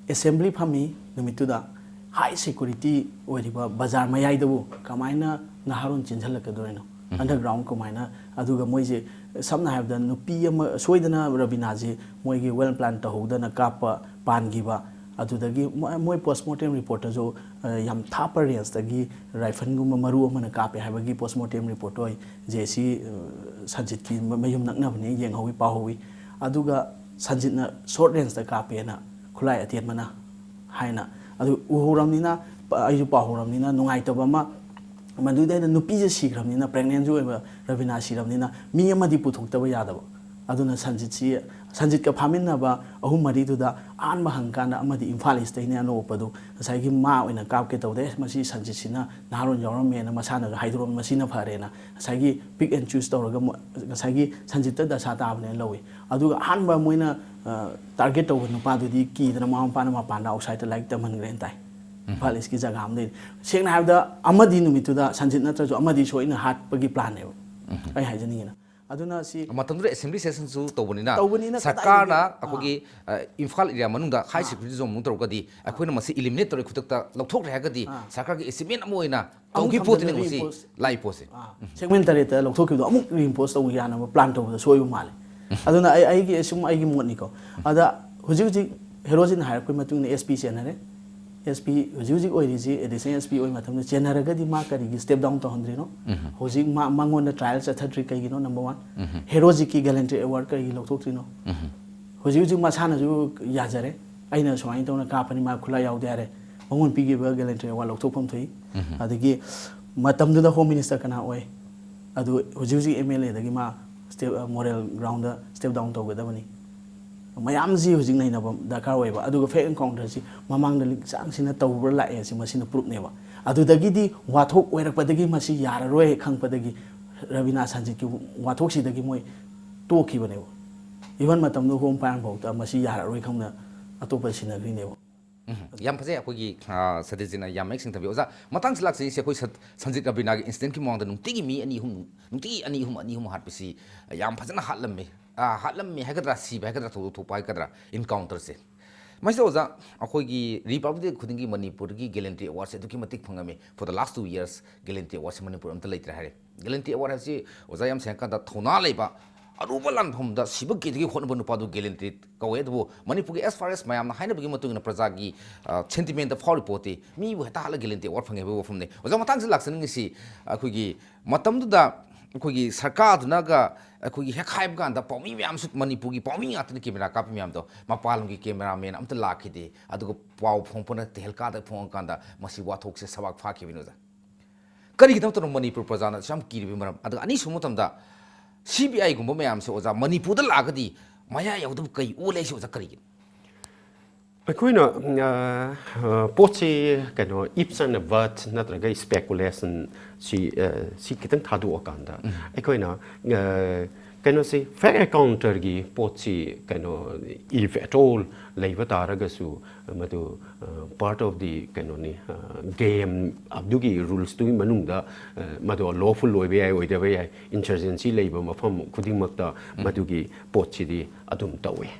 ꯑꯦꯁꯦꯝꯕ꯭ꯂꯤ ꯐꯝꯃꯤ ꯅꯨꯃꯤꯠꯇꯨꯗ꯫ ꯍꯥꯏ ꯁꯦꯀ꯭ꯌꯨꯔꯤꯇꯤ ꯑꯣꯏꯔꯤꯕ ꯕꯖꯥꯔ ꯃꯌꯥꯏꯗꯕꯨ ꯀꯃꯥꯏꯅ ꯅꯍꯥꯔꯣꯟ ꯆꯦꯟꯁꯤꯜꯂꯛꯀꯗꯣꯏꯅꯣ? ꯑꯟꯗꯔꯒ꯭ꯔꯥꯎꯟ ꯀꯃꯥꯏꯅ? ꯑꯗꯨꯒ ꯃꯣꯏꯁꯦ ꯁꯝꯅ ꯍꯥꯏꯔꯕꯗ ꯅꯨꯄꯤ ꯑꯃ ꯁꯣꯏꯗꯅ ꯔꯕꯤꯅꯥꯁꯦ ꯃꯣꯏꯒꯤ ꯋꯦꯜ ꯄ꯭ꯂꯥꯟ ꯇꯧꯍꯧꯗꯅ ꯀꯥꯞꯄ ꯄꯥꯟꯈꯤꯕ꯫ ꯑꯗꯨꯗꯒꯤ ꯃꯣꯏ ꯃꯣꯏ ꯄꯣꯁꯃꯣꯔꯇꯦꯝ ꯔꯤꯄꯣꯔꯠꯇꯁꯨ, ꯑ, ꯌꯥꯝ ꯊꯥꯞꯄ ꯔꯦꯟꯖꯇꯒꯤ ꯔꯥꯏꯐꯜꯒꯨꯝꯕ ꯃꯔꯨ ꯑꯃꯅ ꯀꯥꯞꯄꯦ ꯍꯥꯏꯕꯒꯤ ꯄꯣꯁꯃꯣꯔꯇꯦꯝ ꯔꯤꯄꯣꯔꯠꯇꯣ ꯑꯩ ꯖꯦ ꯁꯤ, ꯑ, ꯁꯟꯖꯤꯠꯀꯤ ꯃ- ꯃꯌꯨꯝ ꯅꯛꯅꯕꯅꯤ, ꯌꯦꯡꯍꯧꯋꯤ, ꯄꯥꯍꯧꯋꯤ꯫ ꯑꯗꯨꯒ ꯁꯟꯖꯤꯠꯅ ꯁꯣꯔꯠ ꯔꯦꯟꯖꯇ ꯀꯥꯞꯄꯦꯅ ꯈꯨꯠꯂꯥꯏ ꯑꯇꯦꯟꯕꯅ ꯍꯥꯏꯅ꯫ ꯑꯗꯨ ꯎꯍꯧꯔꯕꯅꯤꯅ, ꯄ- ꯑꯩꯁꯨ ꯄꯥꯍꯧꯔꯕꯅꯤꯅ ꯅꯨꯡꯉꯥꯏꯇꯕ ꯑꯃ, ꯃꯗꯨꯗ ꯑꯩꯅ ꯅꯨꯄꯤꯁꯦ ꯁꯤꯈ꯭ꯔꯕꯅꯤꯅ, ꯄ꯭ꯔꯦꯒꯅꯦꯟꯁꯨ ꯑꯣꯏꯕ ꯔꯕꯤꯅꯥ ꯁꯤꯔꯕꯅꯤꯅ ꯃꯤ ꯑꯃꯗꯤ ꯄꯨꯊꯣꯛꯇꯕ ꯌꯥꯗꯕ꯫ ꯑꯗꯨꯅ ꯁꯟꯖꯤꯠꯁꯤ, ꯁꯟꯖꯤꯠꯀ ꯐꯥꯃꯤꯟꯅꯕ ꯑꯍꯨꯝ ꯃꯔꯤꯗꯨꯗ ꯑꯍꯥꯟꯕ ꯍꯪꯀꯥꯟꯗ ꯑꯃꯗꯤ ꯏꯝꯐꯥꯜ ꯏꯁꯇꯩꯅꯦ ꯑꯅꯣꯛ ꯎꯞꯄꯗꯨ, ꯉꯁꯥꯏꯒꯤ ꯃꯥ ꯑꯣꯏꯅ ꯀꯥꯞꯀꯦ ꯇꯧꯗꯦ, "ꯑꯦ, ꯃꯁꯤ ꯁꯟꯖꯤꯠꯁꯤꯅ ꯅꯍꯥꯔꯣꯟ ꯌꯥꯎꯔꯝꯃꯦꯅ ꯃꯁꯥꯅꯁꯨ ꯍꯥꯏꯗꯣꯔꯛꯑꯝꯃꯤ, ꯃꯁꯤꯅ ꯐꯔꯦꯅ" ꯉꯁꯥꯏꯒꯤ ꯄꯤꯛ ꯑꯦꯟ ꯆꯨꯁ ꯇꯧꯔꯒ ꯃꯣ-, ꯉꯁꯥꯏꯒꯤ ꯁꯟꯖꯤꯠꯇ ꯗꯁꯥ ꯇꯥꯕꯅꯦꯅ ꯂꯧꯏ꯫ ꯑꯗꯨꯒ ꯑꯍꯥꯟꯕ ꯃꯣꯏꯅ, ꯑ, ꯇꯥꯔꯒꯦꯠ ꯇꯧꯕ ꯅꯨꯄꯥꯗꯨꯗꯤ ꯀꯤꯗꯅ ꯃꯃꯥ ꯃꯄꯥꯅ ꯃꯄꯥꯟꯗ ꯑꯥꯎꯠꯁꯥꯏꯗꯠꯇ ꯂꯥꯏꯔꯤꯛ ꯇꯝꯍꯟꯈ꯭ꯔꯦꯅ ꯇꯥꯏ꯫ ꯏꯝꯐꯥꯜ ꯏꯁꯀꯤ ꯖꯒꯥ ꯑꯃꯗꯩ꯫ ꯁꯦꯡꯅ ꯍꯥꯏꯔꯕꯗ ꯑꯃꯗꯤ ꯅꯨꯃꯤꯠꯇꯨꯗ ꯁꯟꯖꯤꯠ ꯅꯠꯇ꯭ꯔꯁꯨ ꯑꯃꯗꯤ ꯁꯣꯏꯅ ꯍꯥꯠꯄꯒꯤ ꯄ꯭ꯂꯥꯟꯅꯦꯕ ꯑꯩ ꯍꯥꯏꯖꯅꯤꯡꯉꯤꯅ꯫ ꯑꯗꯨꯅ ꯁꯤ ꯃꯇꯝꯗꯨꯗ ꯑꯦꯁꯦꯝꯕ꯭ꯂꯤ ꯁꯦꯁꯟꯁꯨ ꯇꯧꯕꯅꯤꯅ, ꯇꯧꯕꯅꯤꯅ ꯁꯔꯀꯥꯔꯅ ꯀꯗꯥꯏꯗꯒꯤ, ꯑꯥ꯫ ꯑꯩꯈꯣꯏꯒꯤ, ꯑ, ꯏꯝꯐꯥꯜ ꯑꯦꯔꯤꯌꯥ ꯃꯅꯨꯡꯗ ꯍꯥꯏ ꯑꯥ꯫ ꯁꯦꯀ꯭ꯌꯨꯔꯤꯇꯤ ꯖꯣꯟ ꯑꯃꯨꯛ ꯇꯧꯔꯒꯗꯤ ꯑꯩꯈꯣꯏꯅ ꯃꯁꯤ ꯏꯂꯤꯃꯤꯅꯦꯠ ꯇꯧꯔꯦ ꯈꯨꯗꯛꯇ ꯂꯧꯊꯣꯛꯈ꯭ꯔꯦ ꯍꯥꯏꯔꯒꯗꯤ ꯑꯥ꯫ ꯁꯔꯀꯥꯔꯒꯤ ꯑꯦꯆꯤꯞꯃꯦꯟ ꯑꯃ ꯑꯣꯏꯅ ꯑꯃꯨꯛ ꯇꯧꯈꯤꯕ ꯄꯣꯠꯇꯨꯅꯤ ꯊꯝꯖꯤꯜꯂꯒ ꯃꯁꯤ ꯔꯤꯏꯝꯄꯣꯁ-, ꯂꯥꯛꯏ ꯄꯣꯠꯁꯦ꯫ ꯑꯥ, ꯁꯦꯒꯃꯦꯟ ꯇꯔꯦꯠꯇ ꯂꯧꯊꯣꯛꯈꯤꯕꯗꯣ ꯑꯃꯨꯛ ꯔꯤꯏꯝꯄꯣꯁ ꯇꯧꯕ ꯌꯥꯅꯕ ꯄ꯭ꯂꯥꯟ ꯇꯧꯕꯗ ꯁꯣꯏꯕ ꯃꯥꯜꯂꯦ꯫ ꯑꯗꯨꯅ ꯑꯩ, ꯑꯩꯒꯤ ꯁꯨꯝ ꯑꯩꯒꯤ ꯃꯣꯠꯅꯤꯀꯣ꯫ ꯑꯗ ꯍꯧꯖꯤꯛ ꯍꯧꯖꯤꯛ ꯍꯦꯔꯣꯖꯤꯠꯅ ꯍꯥꯏꯔꯛꯄꯒꯤ ꯃꯇꯨꯡ ꯏꯟꯅ ꯑꯦꯁ ꯄꯤ ꯆꯦꯟꯅꯔꯦ꯫ ꯑꯦꯁ ꯄꯤ ꯍꯧꯖꯤꯛ ꯍꯧꯖꯤꯛ ꯑꯣꯏꯔꯤꯁꯤ ꯑꯦꯗꯤꯁꯅꯦꯜ ꯑꯦꯁ ꯄꯤ ꯑꯣꯏꯕ ꯃꯇꯝꯗ ꯆꯦꯟꯅꯔꯒꯗꯤ ꯃꯥ ꯀꯔꯤꯒꯤ ꯁ꯭ꯇꯦꯞ ꯗꯥꯎꯟ ꯇꯧꯍꯟꯗ꯭ꯔꯤꯅꯣ? ꯎꯝ꯫ ꯍꯧꯖꯤꯛ ꯃꯥ, ꯃꯉꯣꯟꯗ ꯇ꯭ꯔꯥꯏꯌꯦꯜ ꯆꯠꯊꯗ꯭ꯔꯤ ꯀꯩꯒꯤꯅꯣ? Number one. ꯎꯝ꯫ ꯍꯦꯔꯣꯖꯤꯠꯀꯤ ꯒꯦꯂꯦꯟꯇ꯭ꯔꯤ ꯑꯦꯋꯥꯔꯗ ꯀꯔꯤꯒꯤ ꯂꯧꯊꯣꯛꯇ꯭ꯔꯤꯅꯣ? ꯎꯝ꯫ ꯍꯧꯖꯤꯛ ꯍꯧꯖꯤꯛ ꯃꯁꯥꯅꯁꯨ ꯌꯥꯖꯔꯦ, "ꯑꯩꯅ ꯁꯨꯃꯥꯏꯅ ꯇꯧꯅ ꯀꯥꯞꯄꯅꯤ, ꯃꯥ ꯈꯨꯠꯂꯥꯏ ꯌꯥꯎꯗꯦ" ꯍꯥꯏꯔꯦ꯫ ꯃꯉꯣꯟ ꯄꯤꯈꯤꯕ ꯒꯦꯂꯦꯟꯇ꯭ꯔꯤ ꯑꯦꯋꯥꯔꯗ ꯂꯧꯊꯣꯛꯐꯝ ꯊꯣꯛꯏ꯫ ꯎꯝ꯫ ꯑꯗꯒꯤ ꯃꯇꯝꯗꯨꯗ ꯍꯣꯝ ꯃꯤꯅꯤꯁꯇꯔ ꯀꯅꯥ ꯑꯣꯏ? ꯑꯗꯨ ꯍꯧꯖꯤꯛ ꯍꯧꯖꯤꯛ ꯑꯦꯝ ꯑꯦꯜ ꯑꯦꯗꯒꯤ ꯃꯥ step, moral ground step down ꯇꯧꯒꯗꯕꯅꯤ꯫ ꯃꯌꯥꯝꯁꯤ ꯍꯧꯖꯤꯛ ꯅꯩꯅꯕ ꯗꯔꯀꯥꯔ ꯑꯣꯏꯕ꯫ ꯑꯗꯨꯒ ꯐꯦꯛ ꯑꯦꯟꯀꯥꯎꯟꯇꯔꯁꯤ ꯃꯃꯥꯡꯗ ꯂꯤꯡꯆꯥꯡꯁꯤꯟꯅ ꯇꯧꯕ꯭ꯔꯥ ꯂꯥꯛꯑꯦ ꯁꯤ ꯃꯁꯤꯅ ꯄ꯭ꯔꯨꯞꯅꯦꯕ꯫ ꯑꯗꯨꯗꯒꯤꯗꯤ ꯋꯥꯊꯣꯛ ꯑꯣꯏꯔꯛꯄꯗꯒꯤ ꯃꯁꯤ ꯌꯥꯔꯔꯣꯏ ꯈꯪꯕꯗꯒꯤ ꯔꯕꯤꯅꯥ ꯁꯟꯖꯤꯠꯀꯤ ꯋꯥꯊꯣꯛꯁꯤꯗꯒꯤ ꯃꯣꯏ ꯇꯣꯛꯈꯤꯕꯅꯦꯕ꯫ ꯏꯚꯟ ꯃꯇꯝꯗꯨ ꯍꯣꯝ ꯄꯥꯏꯔꯝꯐꯥꯎꯗ ꯃꯁꯤ ꯌꯥꯔꯔꯣꯏ ꯈꯪꯅ ꯑꯇꯣꯞꯄ ꯁꯤꯟꯅꯈ꯭ꯔꯤꯅꯦꯕ꯫ ꯎꯝ, ꯌꯥꯝ ꯐꯖꯩ꯫ ꯑꯩꯈꯣꯏꯒꯤ, ꯑ, ꯁꯇꯤꯁꯖꯤꯅ ꯌꯥꯝ ꯃꯌꯦꯛ ꯁꯦꯡꯅ ꯊꯝꯕꯤ꯫ ꯑꯣꯖꯥ, ꯃꯇꯥꯡꯁꯤ ꯂꯥꯛꯆꯔꯤꯁꯦ ꯑꯩꯈꯣꯏ ꯁꯠ-, ꯁꯟꯖꯤꯠ ꯔꯕꯤꯅꯥꯒꯤ ꯏꯟꯁꯤꯗꯦꯟꯠꯀꯤ ꯃꯃꯥꯡꯗ ꯅꯨꯡꯇꯤꯒꯤ ꯃꯤ ꯑꯅꯤ ꯑꯍꯨꯝ, ꯅꯨꯡꯇꯤꯒꯤ ꯑꯅꯤ ꯑꯍꯨꯝ, ꯑꯅꯤ ꯑꯍꯨꯝ ꯍꯥꯠꯄꯁꯤ ꯌꯥꯝ ꯐꯖꯅ ꯍꯥꯠꯂꯝꯃꯤ꯫ ꯑ, ꯍꯥꯠꯂꯝꯃꯤ ꯍꯥꯏꯒꯗ꯭ꯔꯥ, ꯁꯤꯕ ꯍꯥꯏꯒꯗ꯭ꯔꯥ, ꯊꯧꯗꯣꯛ ꯊꯣꯛꯄ ꯍꯥꯏꯒꯗ꯭ꯔꯥ, ꯏꯟꯀꯥꯎꯟꯇꯔꯁꯦ꯫ ꯃꯁꯤꯗ ꯑꯣꯖꯥ, ꯑꯩꯈꯣꯏꯒꯤ Republic Day ꯈꯨꯗꯤꯡꯒꯤ ꯃꯅꯤꯄꯨꯔꯒꯤ Gallantry Awardꯁꯦ ꯑꯗꯨꯛꯀꯤ ꯃꯇꯤꯛ ꯐꯪꯉꯝꯃꯤ꯫ For the last two years Gallantry Awardꯁꯦ Manipur ꯑꯝꯇ ꯂꯩꯇ꯭ꯔꯦ ꯍꯥꯏꯔꯦ꯫ Gallantry Award ꯍꯥꯏꯕꯁꯤ ꯑꯣꯖꯥ ꯌꯥꯝ ꯁꯦꯡꯉꯀꯥꯟꯗ ꯊꯧꯅꯥ ꯂꯩꯕ, ꯑꯔꯨꯕ ꯂꯥꯟꯐꯝꯗ ꯁꯤꯕ ꯀꯤꯗꯒꯤ ꯍꯣꯠꯅꯕ ꯅꯨꯄꯥꯗꯨ Gallantry ꯀꯧꯋꯦ꯫ ꯑꯗꯨꯕꯨ ꯃꯅꯤꯄꯨꯔꯒꯤ as far as ꯃꯌꯥꯝꯅ ꯍꯥꯏꯅꯕꯒꯤ ꯃꯇꯨꯡ ꯏꯟꯅ, ꯄ꯭ꯔꯖꯥꯒꯤ, ꯑ, sentimentꯇ ꯐꯥꯎꯔꯤ ꯄꯣꯠꯇꯤ ꯃꯤꯕꯨ ꯍꯦꯛꯇ ꯍꯥꯠꯂ Gallantry Award ꯐꯪꯉꯦ ꯍꯥꯏꯕ ꯋꯥꯐꯝꯅꯤ꯫ ꯑꯣꯖꯥ, ꯃꯇꯥꯡꯁꯤꯗ ꯂꯥꯛꯆꯅꯤꯡꯉꯤꯁꯤ, ꯑꯩꯈꯣꯏꯒꯤ ꯃꯇꯝꯗꯨꯗ ꯑꯩꯈꯣꯏꯒꯤ ꯁꯔꯀꯥꯔꯗꯨꯅꯒ ꯑꯩꯈꯣꯏꯒꯤ ꯍꯦꯛ ꯍꯥꯏꯕ ꯀꯥꯟꯗ ꯄꯥꯎꯃꯤ ꯃꯌꯥꯝꯁꯨ, ꯃꯅꯤꯄꯨꯔꯒꯤ ꯄꯥꯎꯃꯤ ꯉꯥꯛꯇꯅꯤ ꯀꯦꯃꯦꯔꯥ ꯀꯥꯞꯄꯤ ꯃꯌꯥꯝꯗꯣ, ꯃꯄꯥꯟ ꯂꯝꯒꯤ ꯀꯦꯃꯦꯔꯥꯃꯦꯟ ꯑꯝꯇ ꯂꯥꯛꯈꯤꯗꯦ꯫ ꯑꯗꯨꯒ ꯄꯥꯎ ꯐꯣꯡꯉꯛꯄꯅ ꯇꯦꯍꯜꯀꯥꯗ ꯐꯣꯡꯉꯀꯥꯟꯗ ꯃꯁꯤ ꯋꯥꯊꯣꯛꯁꯦ ꯁꯕꯥꯛ ꯐꯥꯈꯤꯕꯅꯤ ꯑꯣꯖꯥ꯫ ꯀꯔꯤꯒꯤꯗꯃꯛꯇꯅꯣ ꯃꯅꯤꯄꯨꯔ ꯄ꯭ꯔꯖꯥꯅ ꯑꯁꯨꯛ ꯌꯥꯝ ꯀꯤꯔꯤꯕꯒꯤ ꯃꯔꯝ? ꯑꯗꯨꯒ ꯑꯅꯤꯁꯨꯕ ꯃꯇꯝꯗ CBIꯒꯨꯝꯕ ꯃꯌꯥꯝꯁꯦ ꯑꯣꯖꯥ ꯃꯅꯤꯄꯨꯔꯗ ꯂꯥꯛꯑꯒꯗꯤ ꯃꯌꯥ ꯌꯧꯗꯕ ꯀꯩ ꯑꯣꯜꯂꯦ ꯍꯥꯏꯁꯦ ꯑꯣꯖꯥ ꯀꯔꯤꯒꯤꯅꯣ? ꯑꯩꯈꯣꯏꯅ, ꯑ, ꯑ, ꯄꯣꯠꯁꯤ ꯀꯩꯅꯣ, ifs and buts ꯅꯠꯇ꯭ꯔꯒ speculation ꯁꯤ, ꯑ, ꯁꯤ ꯈꯤꯇꯪ ꯊꯥꯗꯣꯛꯑꯀꯥꯟꯗ ꯑꯩꯈꯣꯏꯅ, ꯑ, ꯀꯩꯅꯣꯁꯤ, fake encounterꯒꯤ ꯄꯣꯠꯁꯤ ꯀꯩꯅꯣ, if at all ꯂꯩꯕ ꯇꯥꯔꯒꯁꯨ, ꯃꯗꯨ, ꯑ, part of the ꯀꯩꯅꯣꯅꯤ, ꯑ, game, ꯑꯗꯨꯒꯤ rulesꯇꯨꯒꯤ ꯃꯅꯨꯡꯗ, ꯑ, ꯃꯗꯨ lawful ꯑꯣꯏꯕ ꯌꯥꯏ, ꯑꯣꯏꯗꯕ ꯌꯥꯏ, insurgency ꯂꯩꯕ ꯃꯐꯝ ꯈꯨꯗꯤꯡꯃꯛꯇ ꯃꯗꯨꯒꯤ ꯄꯣꯠꯁꯤꯗꯤ ꯑꯗꯨꯝ ꯇꯧꯏ꯫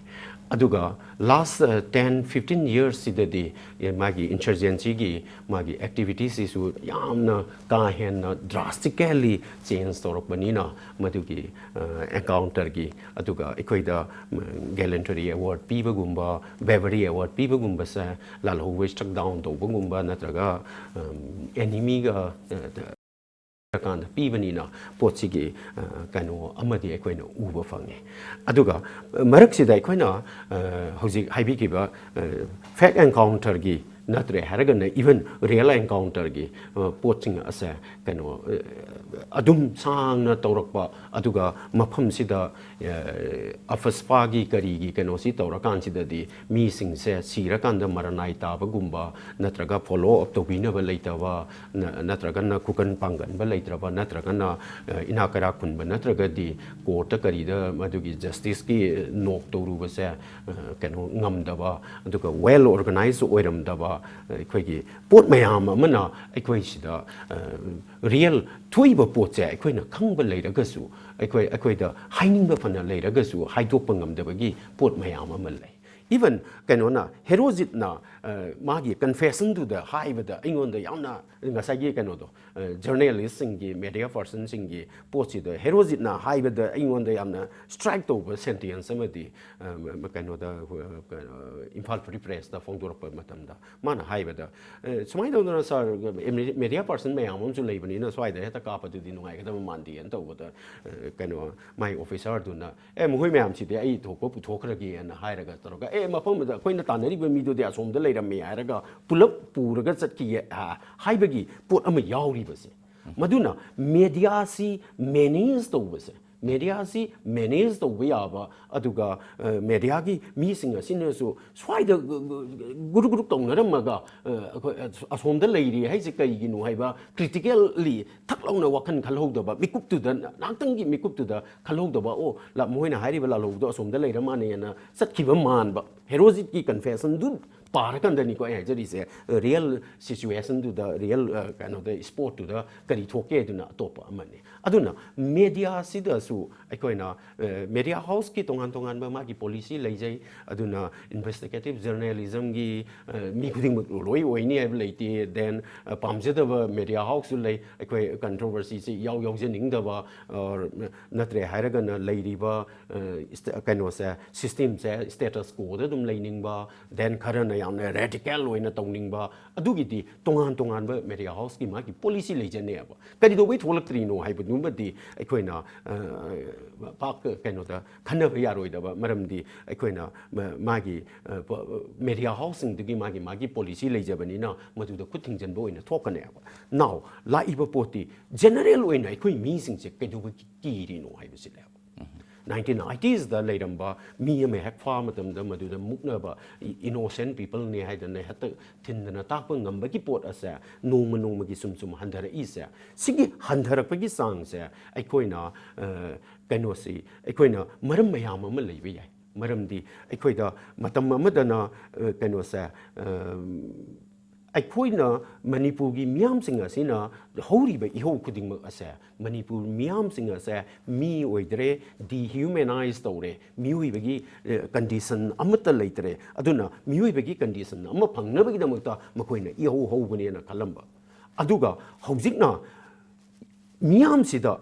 ꯑꯗꯨꯒ last, ꯑ, ten fifteen yearsꯁꯤꯗꯗꯤ, ꯑꯦ, ꯃꯥꯒꯤ insurgencyꯒꯤ ꯃꯥꯒꯤ activitiesꯁꯤꯁꯨ ꯌꯥꯝꯅ ꯀꯥ ꯍꯦꯟꯅ drastically change ꯇꯧꯔꯛꯄꯅꯤꯅ, ꯃꯗꯨꯒꯤ, ꯑ, encounterꯒꯤ, ꯑꯗꯨꯒ ꯑꯩꯈꯣꯏꯗ, ꯎꯝ, Gallantry Award ꯄꯤꯕꯒꯨꯝꯕ, Bravery Award ꯄꯤꯕꯒꯨꯝꯕꯁꯦ, ꯂꯥꯜꯍꯧꯕ struck down ꯇꯧꯕꯒꯨꯝꯕ ꯅꯠꯇ꯭ꯔꯒ, ꯎꯝ, enemyꯒ, ꯑ, ꯀꯥꯟꯗ ꯄꯤꯕꯅꯤꯅ ꯄꯣꯠꯁꯤꯒꯤ, ꯑ, ꯀꯩꯅꯣ ꯑꯃꯗꯤ ꯑꯩꯈꯣꯏꯅ ꯎꯕ ꯐꯪꯉꯤ꯫ ꯑꯗꯨꯒ, ꯑ, ꯃꯔꯛꯁꯤꯗ ꯑꯩꯈꯣꯏꯅ, ꯑ, ꯍꯧꯖꯤꯛ ꯍꯥꯏꯕꯤꯈꯤꯕ, ꯑ, fake encounterꯒꯤ ꯅꯠꯇ꯭ꯔꯦ ꯍꯥꯏꯔꯒꯅ even real encounterꯒꯤ, ꯑ, ꯄꯣꯠꯁꯤꯡ ꯑꯁꯦ ꯀꯩꯅꯣ, ꯑ, ꯑꯗꯨꯝ ꯁꯥꯡꯅ ꯇꯧꯔꯛꯄ, ꯑꯗꯨꯒ ꯃꯐꯝꯁꯤꯗ, ꯑ, ꯑꯐꯁꯄꯥꯒꯤ ꯀꯔꯤꯒꯤ ꯀꯩꯅꯣꯁꯤ ꯇꯧꯔꯀꯥꯟꯁꯤꯗꯗꯤ ꯃꯤꯁꯤꯡꯁꯦ ꯁꯤꯔꯀꯥꯟꯗ ꯃꯔꯅꯥꯏ ꯇꯥꯕꯒꯨꯝꯕ, ꯅꯠꯇ꯭ꯔꯒ follow up ꯇꯧꯕꯤꯅꯕ ꯂꯩꯇꯕ, ꯅ-, ꯅꯠꯇ꯭ꯔꯒꯅ ꯈꯨꯀꯟ ꯄꯥꯡꯒꯟꯕ ꯂꯩꯇ꯭ꯔꯕ, ꯅꯠꯇ꯭ꯔꯒꯅ, ꯑ, ꯏꯅꯥꯛ ꯀꯩꯔꯥꯛ ꯈꯨꯟꯕ ꯅꯠꯇ꯭ꯔꯒꯗꯤ courtꯇ ꯀꯔꯤꯗ ꯃꯗꯨꯒꯤ justiceꯀꯤ knock ꯇꯧꯔꯨꯕꯁꯦ, ꯑ, ꯀꯩꯅꯣ ꯉꯝꯗꯕ, ꯑꯗꯨꯒ well organized ꯑꯣꯏꯔꯝꯗꯕ, ꯑ, ꯑꯩꯈꯣꯏꯒꯤ ꯄꯣꯠ ꯃꯌꯥꯝ ꯑꯃꯅ ꯑꯩꯈꯣꯏꯁꯤꯗ, ꯑ, real ꯊꯣꯛꯏꯕ ꯄꯣꯠꯁꯦ ꯑꯩꯈꯣꯏꯅ ꯈꯪꯕ ꯂꯩꯔꯒꯁꯨ, ꯑꯩꯈꯣꯏ, ꯑꯩꯈꯣꯏꯗ ꯍꯥꯏꯅꯤꯡꯕ ꯐꯅ ꯂꯩꯔꯒꯁꯨ ꯍꯥꯏꯗꯣꯛꯄ ꯉꯝꯗꯕꯒꯤ ꯄꯣꯠ ꯃꯌꯥꯝ ꯑꯃ ꯂꯩ꯫ Even ꯀꯩꯅꯣꯅ, ꯍꯦꯔꯣꯖꯤꯠꯅ, ꯑ, ꯃꯥꯒꯤ ꯀꯟꯐꯦꯁꯟꯗꯨꯗ ꯍꯥꯏꯕꯗ ꯑꯩꯉꯣꯟꯗ ꯌꯥꯝꯅ ꯉꯁꯥꯏꯒꯤ ꯀꯩꯅꯣꯗꯣ, ꯑ, ꯖꯔꯅꯦꯂꯤꯁꯁꯤꯡꯒꯤ, ꯃꯦꯗꯤꯌꯥ ꯄꯥꯔꯁꯟꯁꯤꯡꯒꯤ ꯄꯣꯠꯁꯤꯗ ꯍꯦꯔꯣꯖꯤꯠꯅ ꯍꯥꯏꯕꯗ ꯑꯩꯉꯣꯟꯗ ꯌꯥꯝꯅ ꯁ꯭ꯇ꯭ꯔꯥꯏꯛ ꯇꯧꯕ ꯁꯦꯟꯇꯦꯟꯁ ꯑꯃꯗꯤ, ꯑ, ꯀꯩꯅꯣꯗ, ꯑ, ꯀꯩꯅꯣ, ꯏꯝꯐꯥꯜ ꯐ꯭ꯔꯤ ꯄ꯭ꯔꯦꯁꯇ ꯐꯣꯡꯗꯣꯔꯛꯄ ꯃꯇꯝꯗ ꯃꯥꯅ ꯍꯥꯏꯕꯗ, "ꯑ, ꯁꯨꯃꯥꯏꯅ ꯇꯧꯗꯅ ꯁꯥꯔ, ꯃꯦꯗꯤꯌꯥ ꯄꯥꯔꯁꯟ ꯃꯌꯥꯝ ꯑꯃꯁꯨ ꯂꯩꯕꯅꯤꯅ ꯁ꯭ꯋꯥꯏꯗ ꯍꯦꯛꯇ ꯀꯥꯞꯄꯗꯨꯗꯤ ꯅꯨꯡꯉꯥꯏꯒꯗꯕ ꯃꯥꯟꯗꯦꯅ" ꯇꯧꯕꯗ, ꯑ, ꯀꯩꯅꯣ, ꯃꯥꯏ ꯑꯣꯐꯤꯁꯥꯔꯗꯨꯅ, "ꯑꯦ, ꯃꯈꯣꯏ ꯃꯌꯥꯝꯁꯤꯗꯤ ꯑꯩ ꯊꯣꯛꯄ ꯄꯨꯊꯣꯛꯈ꯭ꯔꯒꯦꯅ" ꯍꯥꯏꯔꯒ ꯇꯧꯔꯒ, "ꯑꯦ, ꯃꯐꯝ ꯑꯗꯨꯗ ꯑꯩꯈꯣꯏꯅ ꯇꯥꯟꯅꯔꯤꯕ ꯃꯤꯗꯨꯗꯤ ꯑꯁꯣꯝꯗ ꯂꯩꯔꯝꯃꯦ" ꯍꯥꯏꯔꯒ ꯄꯨꯂꯞ ꯄꯨꯔꯒ ꯆꯠꯈꯤꯌꯦ, ꯑ, ꯍꯥꯏꯕꯒꯤ ꯄꯣꯠ ꯑꯃ ꯌꯥꯎꯔꯤꯕꯁꯦ꯫ ꯃꯗꯨꯅ ꯃꯦꯗꯤꯌꯥꯁꯤ ꯃꯦꯅꯦꯖ ꯇꯧꯕꯁꯦ, ꯃꯦꯗꯤꯌꯥꯁꯤ ꯃꯦꯅꯦꯖ ꯇꯧꯕ ꯌꯥꯕ, ꯑꯗꯨꯒ, ꯑ, ꯃꯦꯗꯤꯌꯥꯒꯤ ꯃꯤꯁꯤꯡ ꯑꯁꯤꯅꯁꯨ ꯁ꯭ꯋꯥꯏꯗ ꯒ-, ꯒ-, ꯒ-, ꯒꯨꯔꯨ ꯒꯨꯔꯨ ꯇꯧꯅꯔꯝꯃꯒ, ꯑ, ꯑꯩꯈꯣꯏ ꯑꯁ-, ꯑꯁꯣꯝꯗ ꯂꯩꯔꯤ ꯍꯥꯏꯁꯦ ꯀꯩꯒꯤꯅꯣ ꯍꯥꯏꯕ ꯀ꯭ꯔꯤꯇꯤꯀꯦꯜꯂꯤ ꯊꯛ ꯂꯥꯎꯅ ꯋꯥꯈꯜ ꯈꯜꯍꯧꯗꯕ, ꯃꯤꯀꯨꯞꯇꯨꯗ, ꯉꯥꯏꯍꯥꯛꯇꯪꯒꯤ ꯃꯤꯀꯨꯞꯇꯨꯗ ꯈꯜꯍꯧꯗꯕ, "ꯑꯣ, ꯂ-, ꯃꯈꯣꯏꯅ ꯍꯥꯏꯔꯤꯕ ꯂꯥꯜꯍꯧꯕꯗꯣ ꯑꯁꯣꯝꯗ ꯂꯩꯔ ꯃꯥꯅꯦꯅ" ꯆꯠꯈꯤꯕ ꯃꯥꯟꯕ꯫ ꯍꯦꯔꯣꯖꯤꯠꯀꯤ ꯀꯟꯐꯦꯁꯟꯗꯨ ꯄꯥꯔꯀꯥꯟꯗꯅꯤꯀꯣ ꯑꯩ ꯍꯥꯏꯖꯔꯤꯁꯦ, ꯔꯤꯌꯦꯜ ꯁꯤꯆꯨꯋꯦꯁꯟꯗꯨꯗ, ꯔꯤꯌꯦꯜ, ꯑ, ꯀꯩꯅꯣꯗ, ꯁ꯭ꯄꯣꯠꯇꯨꯗ ꯀꯔꯤ ꯊꯣꯛꯀꯦ ꯑꯗꯨꯅ ꯑꯇꯣꯞꯄ ꯑꯃꯅꯤ꯫ ꯑꯗꯨꯅ ꯃꯦꯗꯤꯌꯥꯁꯤꯗꯁꯨ ꯑꯩꯈꯣꯏꯅ, ꯑ, ꯃꯦꯗꯤꯌꯥ ꯍꯥꯎꯁꯀꯤ ꯇꯣꯉꯥꯟ ꯇꯣꯉꯥꯟꯕ ꯃꯥꯒꯤ ꯄꯣꯂꯤꯁꯤ ꯂꯩꯖꯩ꯫ ꯑꯗꯨꯅ ꯏꯟꯚꯦꯁꯇꯤꯒꯦꯇꯤꯚ ꯖꯔꯅꯦꯂꯤꯖꯝꯒꯤ, ꯑ, ꯃꯤ ꯈꯨꯗꯤꯡꯃꯛ ꯂꯣꯏ ꯑꯣꯏꯅꯤ ꯍꯥꯏꯕ ꯂꯩꯇꯦ꯫ ꯗꯦꯟ, ꯑ, ꯄꯥꯝꯖꯗꯕ ꯃꯦꯗꯤꯌꯥ ꯍꯥꯎꯁꯁꯨ ꯂꯩ꯫ ꯑꯩꯈꯣꯏ ꯀꯟꯇ꯭ꯔꯣꯚꯔꯁꯤꯁꯦ ꯏꯌꯥꯎ ꯌꯥꯎꯖꯅꯤꯡꯗꯕ, ꯑ, ꯅꯠꯇ꯭ꯔꯦ ꯍꯥꯏꯔꯒꯅ ꯂꯩꯔꯤꯕ, ꯑ, ꯏꯁꯇ-, ꯀꯩꯅꯣꯁꯦ, ꯁꯤꯁꯇꯦꯝꯁꯦ ꯁ꯭ꯇꯦꯇꯁ ꯀꯣꯗ ꯑꯗꯨꯝ ꯂꯩꯅꯤꯡꯕ, ꯗꯦꯟ ꯈꯔꯅ ꯌꯥꯝꯅ ꯔꯦꯗꯤꯀꯦꯜ ꯑꯣꯏꯅ ꯇꯧꯅꯤꯡꯕ, ꯑꯗꯨꯒꯤꯗꯤ ꯇꯣꯉꯥꯟ ꯇꯣꯉꯥꯟꯕ ꯃꯦꯗꯤꯌꯥ ꯍꯥꯎꯁꯀꯤ ꯃꯥꯒꯤ ꯄꯣꯂꯤꯁꯤ ꯂꯩꯖꯅꯦꯕ꯫ ꯀꯔꯤꯗꯧꯕꯩ ꯊꯣꯛꯂꯛꯇ꯭ꯔꯤꯅꯣ ꯍꯥꯏꯕꯗꯨꯃꯗꯤ ꯑꯩꯈꯣꯏꯅ, ꯑ, ꯄꯥꯛ ꯀꯩꯅꯣꯗ ꯈꯟꯅꯕ ꯌꯥꯔꯣꯏꯗꯕ, ꯃꯔꯝꯗꯤ ꯑꯩꯈꯣꯏꯅ ꯃ-, ꯃꯥꯒꯤ, ꯑ, ꯄ-, ꯃꯦꯗꯤꯌꯥ ꯍꯥꯎꯁꯁꯤꯡꯗꯨꯒꯤ ꯃꯥꯒꯤ, ꯃꯥꯒꯤ ꯄꯣꯂꯤꯁꯤ ꯂꯩꯖꯕꯅꯤꯅ ꯃꯗꯨꯗ ꯈꯨꯠ ꯊꯤꯡꯖꯤꯟꯕ ꯑꯣꯏꯅ ꯊꯣꯛꯀꯅꯦꯕ꯫ ꯅꯥꯎ, ꯂꯥꯛꯏꯕ ꯄꯣꯠꯇꯤ ꯖꯦꯅꯔꯦꯜ ꯑꯣꯏꯅ ꯑꯩꯈꯣꯏ ꯃꯤꯁꯤꯡꯁꯦ ꯀꯩꯗꯧꯕꯒꯤ ꯀꯤꯔꯤꯅꯣ ꯍꯥꯏꯕꯁꯤꯅꯦꯕ꯫ ꯅꯥꯏꯟꯇꯤꯟ ꯑꯥꯏꯇꯤꯁꯇ ꯂꯩꯔꯝꯕ ꯃꯤ ꯑꯃ ꯍꯦꯛ ꯐꯥ ꯃꯇꯝꯗ ꯃꯗꯨꯗ ꯃꯨꯛꯅꯕ, ꯏ-, ꯏꯅꯣꯁꯦꯟ ꯄꯤꯄꯜꯅꯦ ꯍꯥꯏꯗꯅ ꯍꯦꯛꯇ ꯊꯤꯟꯗꯅ ꯇꯥꯛꯄ ꯉꯝꯕꯒꯤ ꯄꯣꯠ ꯑꯁꯦ ꯅꯣꯡꯃ ꯅꯣꯡꯃꯒꯤ ꯁꯨꯝ ꯁꯨꯝ ꯍꯟꯊꯔꯛꯏꯁꯦ, ꯁꯤꯒꯤ ꯍꯟꯊꯔꯛꯄꯒꯤ ꯆꯥꯡꯁꯦ ꯑꯩꯈꯣꯏꯅ, ꯑ, ꯀꯩꯅꯣꯁꯤ, ꯑꯩꯈꯣꯏꯅ ꯃꯔꯝ ꯃꯌꯥꯝ ꯑꯃ ꯂꯩꯕ ꯌꯥꯏ꯫ ꯃꯔꯝꯗꯤ ꯑꯩꯈꯣꯏꯗ ꯃꯇꯝ ꯑꯃꯗꯅ, ꯑ, ꯀꯩꯅꯣꯁꯦ, ꯑ, ꯑꯩꯈꯣꯏꯅ ꯃꯅꯤꯄꯨꯔꯒꯤ ꯃꯤꯌꯥꯝꯁꯤꯡ ꯑꯁꯤꯅ ꯍꯧꯔꯤꯕ ꯏꯍꯧ ꯈꯨꯗꯤꯡꯃꯛ ꯑꯁꯦ, ꯃꯅꯤꯄꯨꯔ ꯃꯤꯌꯥꯝꯁꯤꯡ ꯑꯁꯦ ꯃꯤ ꯑꯣꯏꯗ꯭ꯔꯦ, ꯗꯤꯍ꯭ꯌꯨꯃꯦꯅꯥꯏꯁ ꯇꯧꯔꯦ, ꯃꯤꯑꯣꯏꯕꯒꯤ ꯀꯟꯗꯤꯁꯟ ꯑꯃꯠꯇ ꯂꯩꯇ꯭ꯔꯦ꯫ ꯑꯗꯨꯅ ꯃꯤꯑꯣꯏꯕꯒꯤ ꯀꯟꯗꯤꯁꯟ ꯑꯃ ꯐꯪꯅꯕꯒꯤꯗꯃꯛꯇ ꯃꯈꯣꯏꯅ ꯏꯍꯧ ꯍꯧꯕꯅꯦꯅ ꯈꯜꯂꯝꯕ꯫ ꯑꯗꯨꯒ ꯍꯧꯖꯤꯛꯅ ꯃꯤꯌꯥꯝꯁꯤꯗ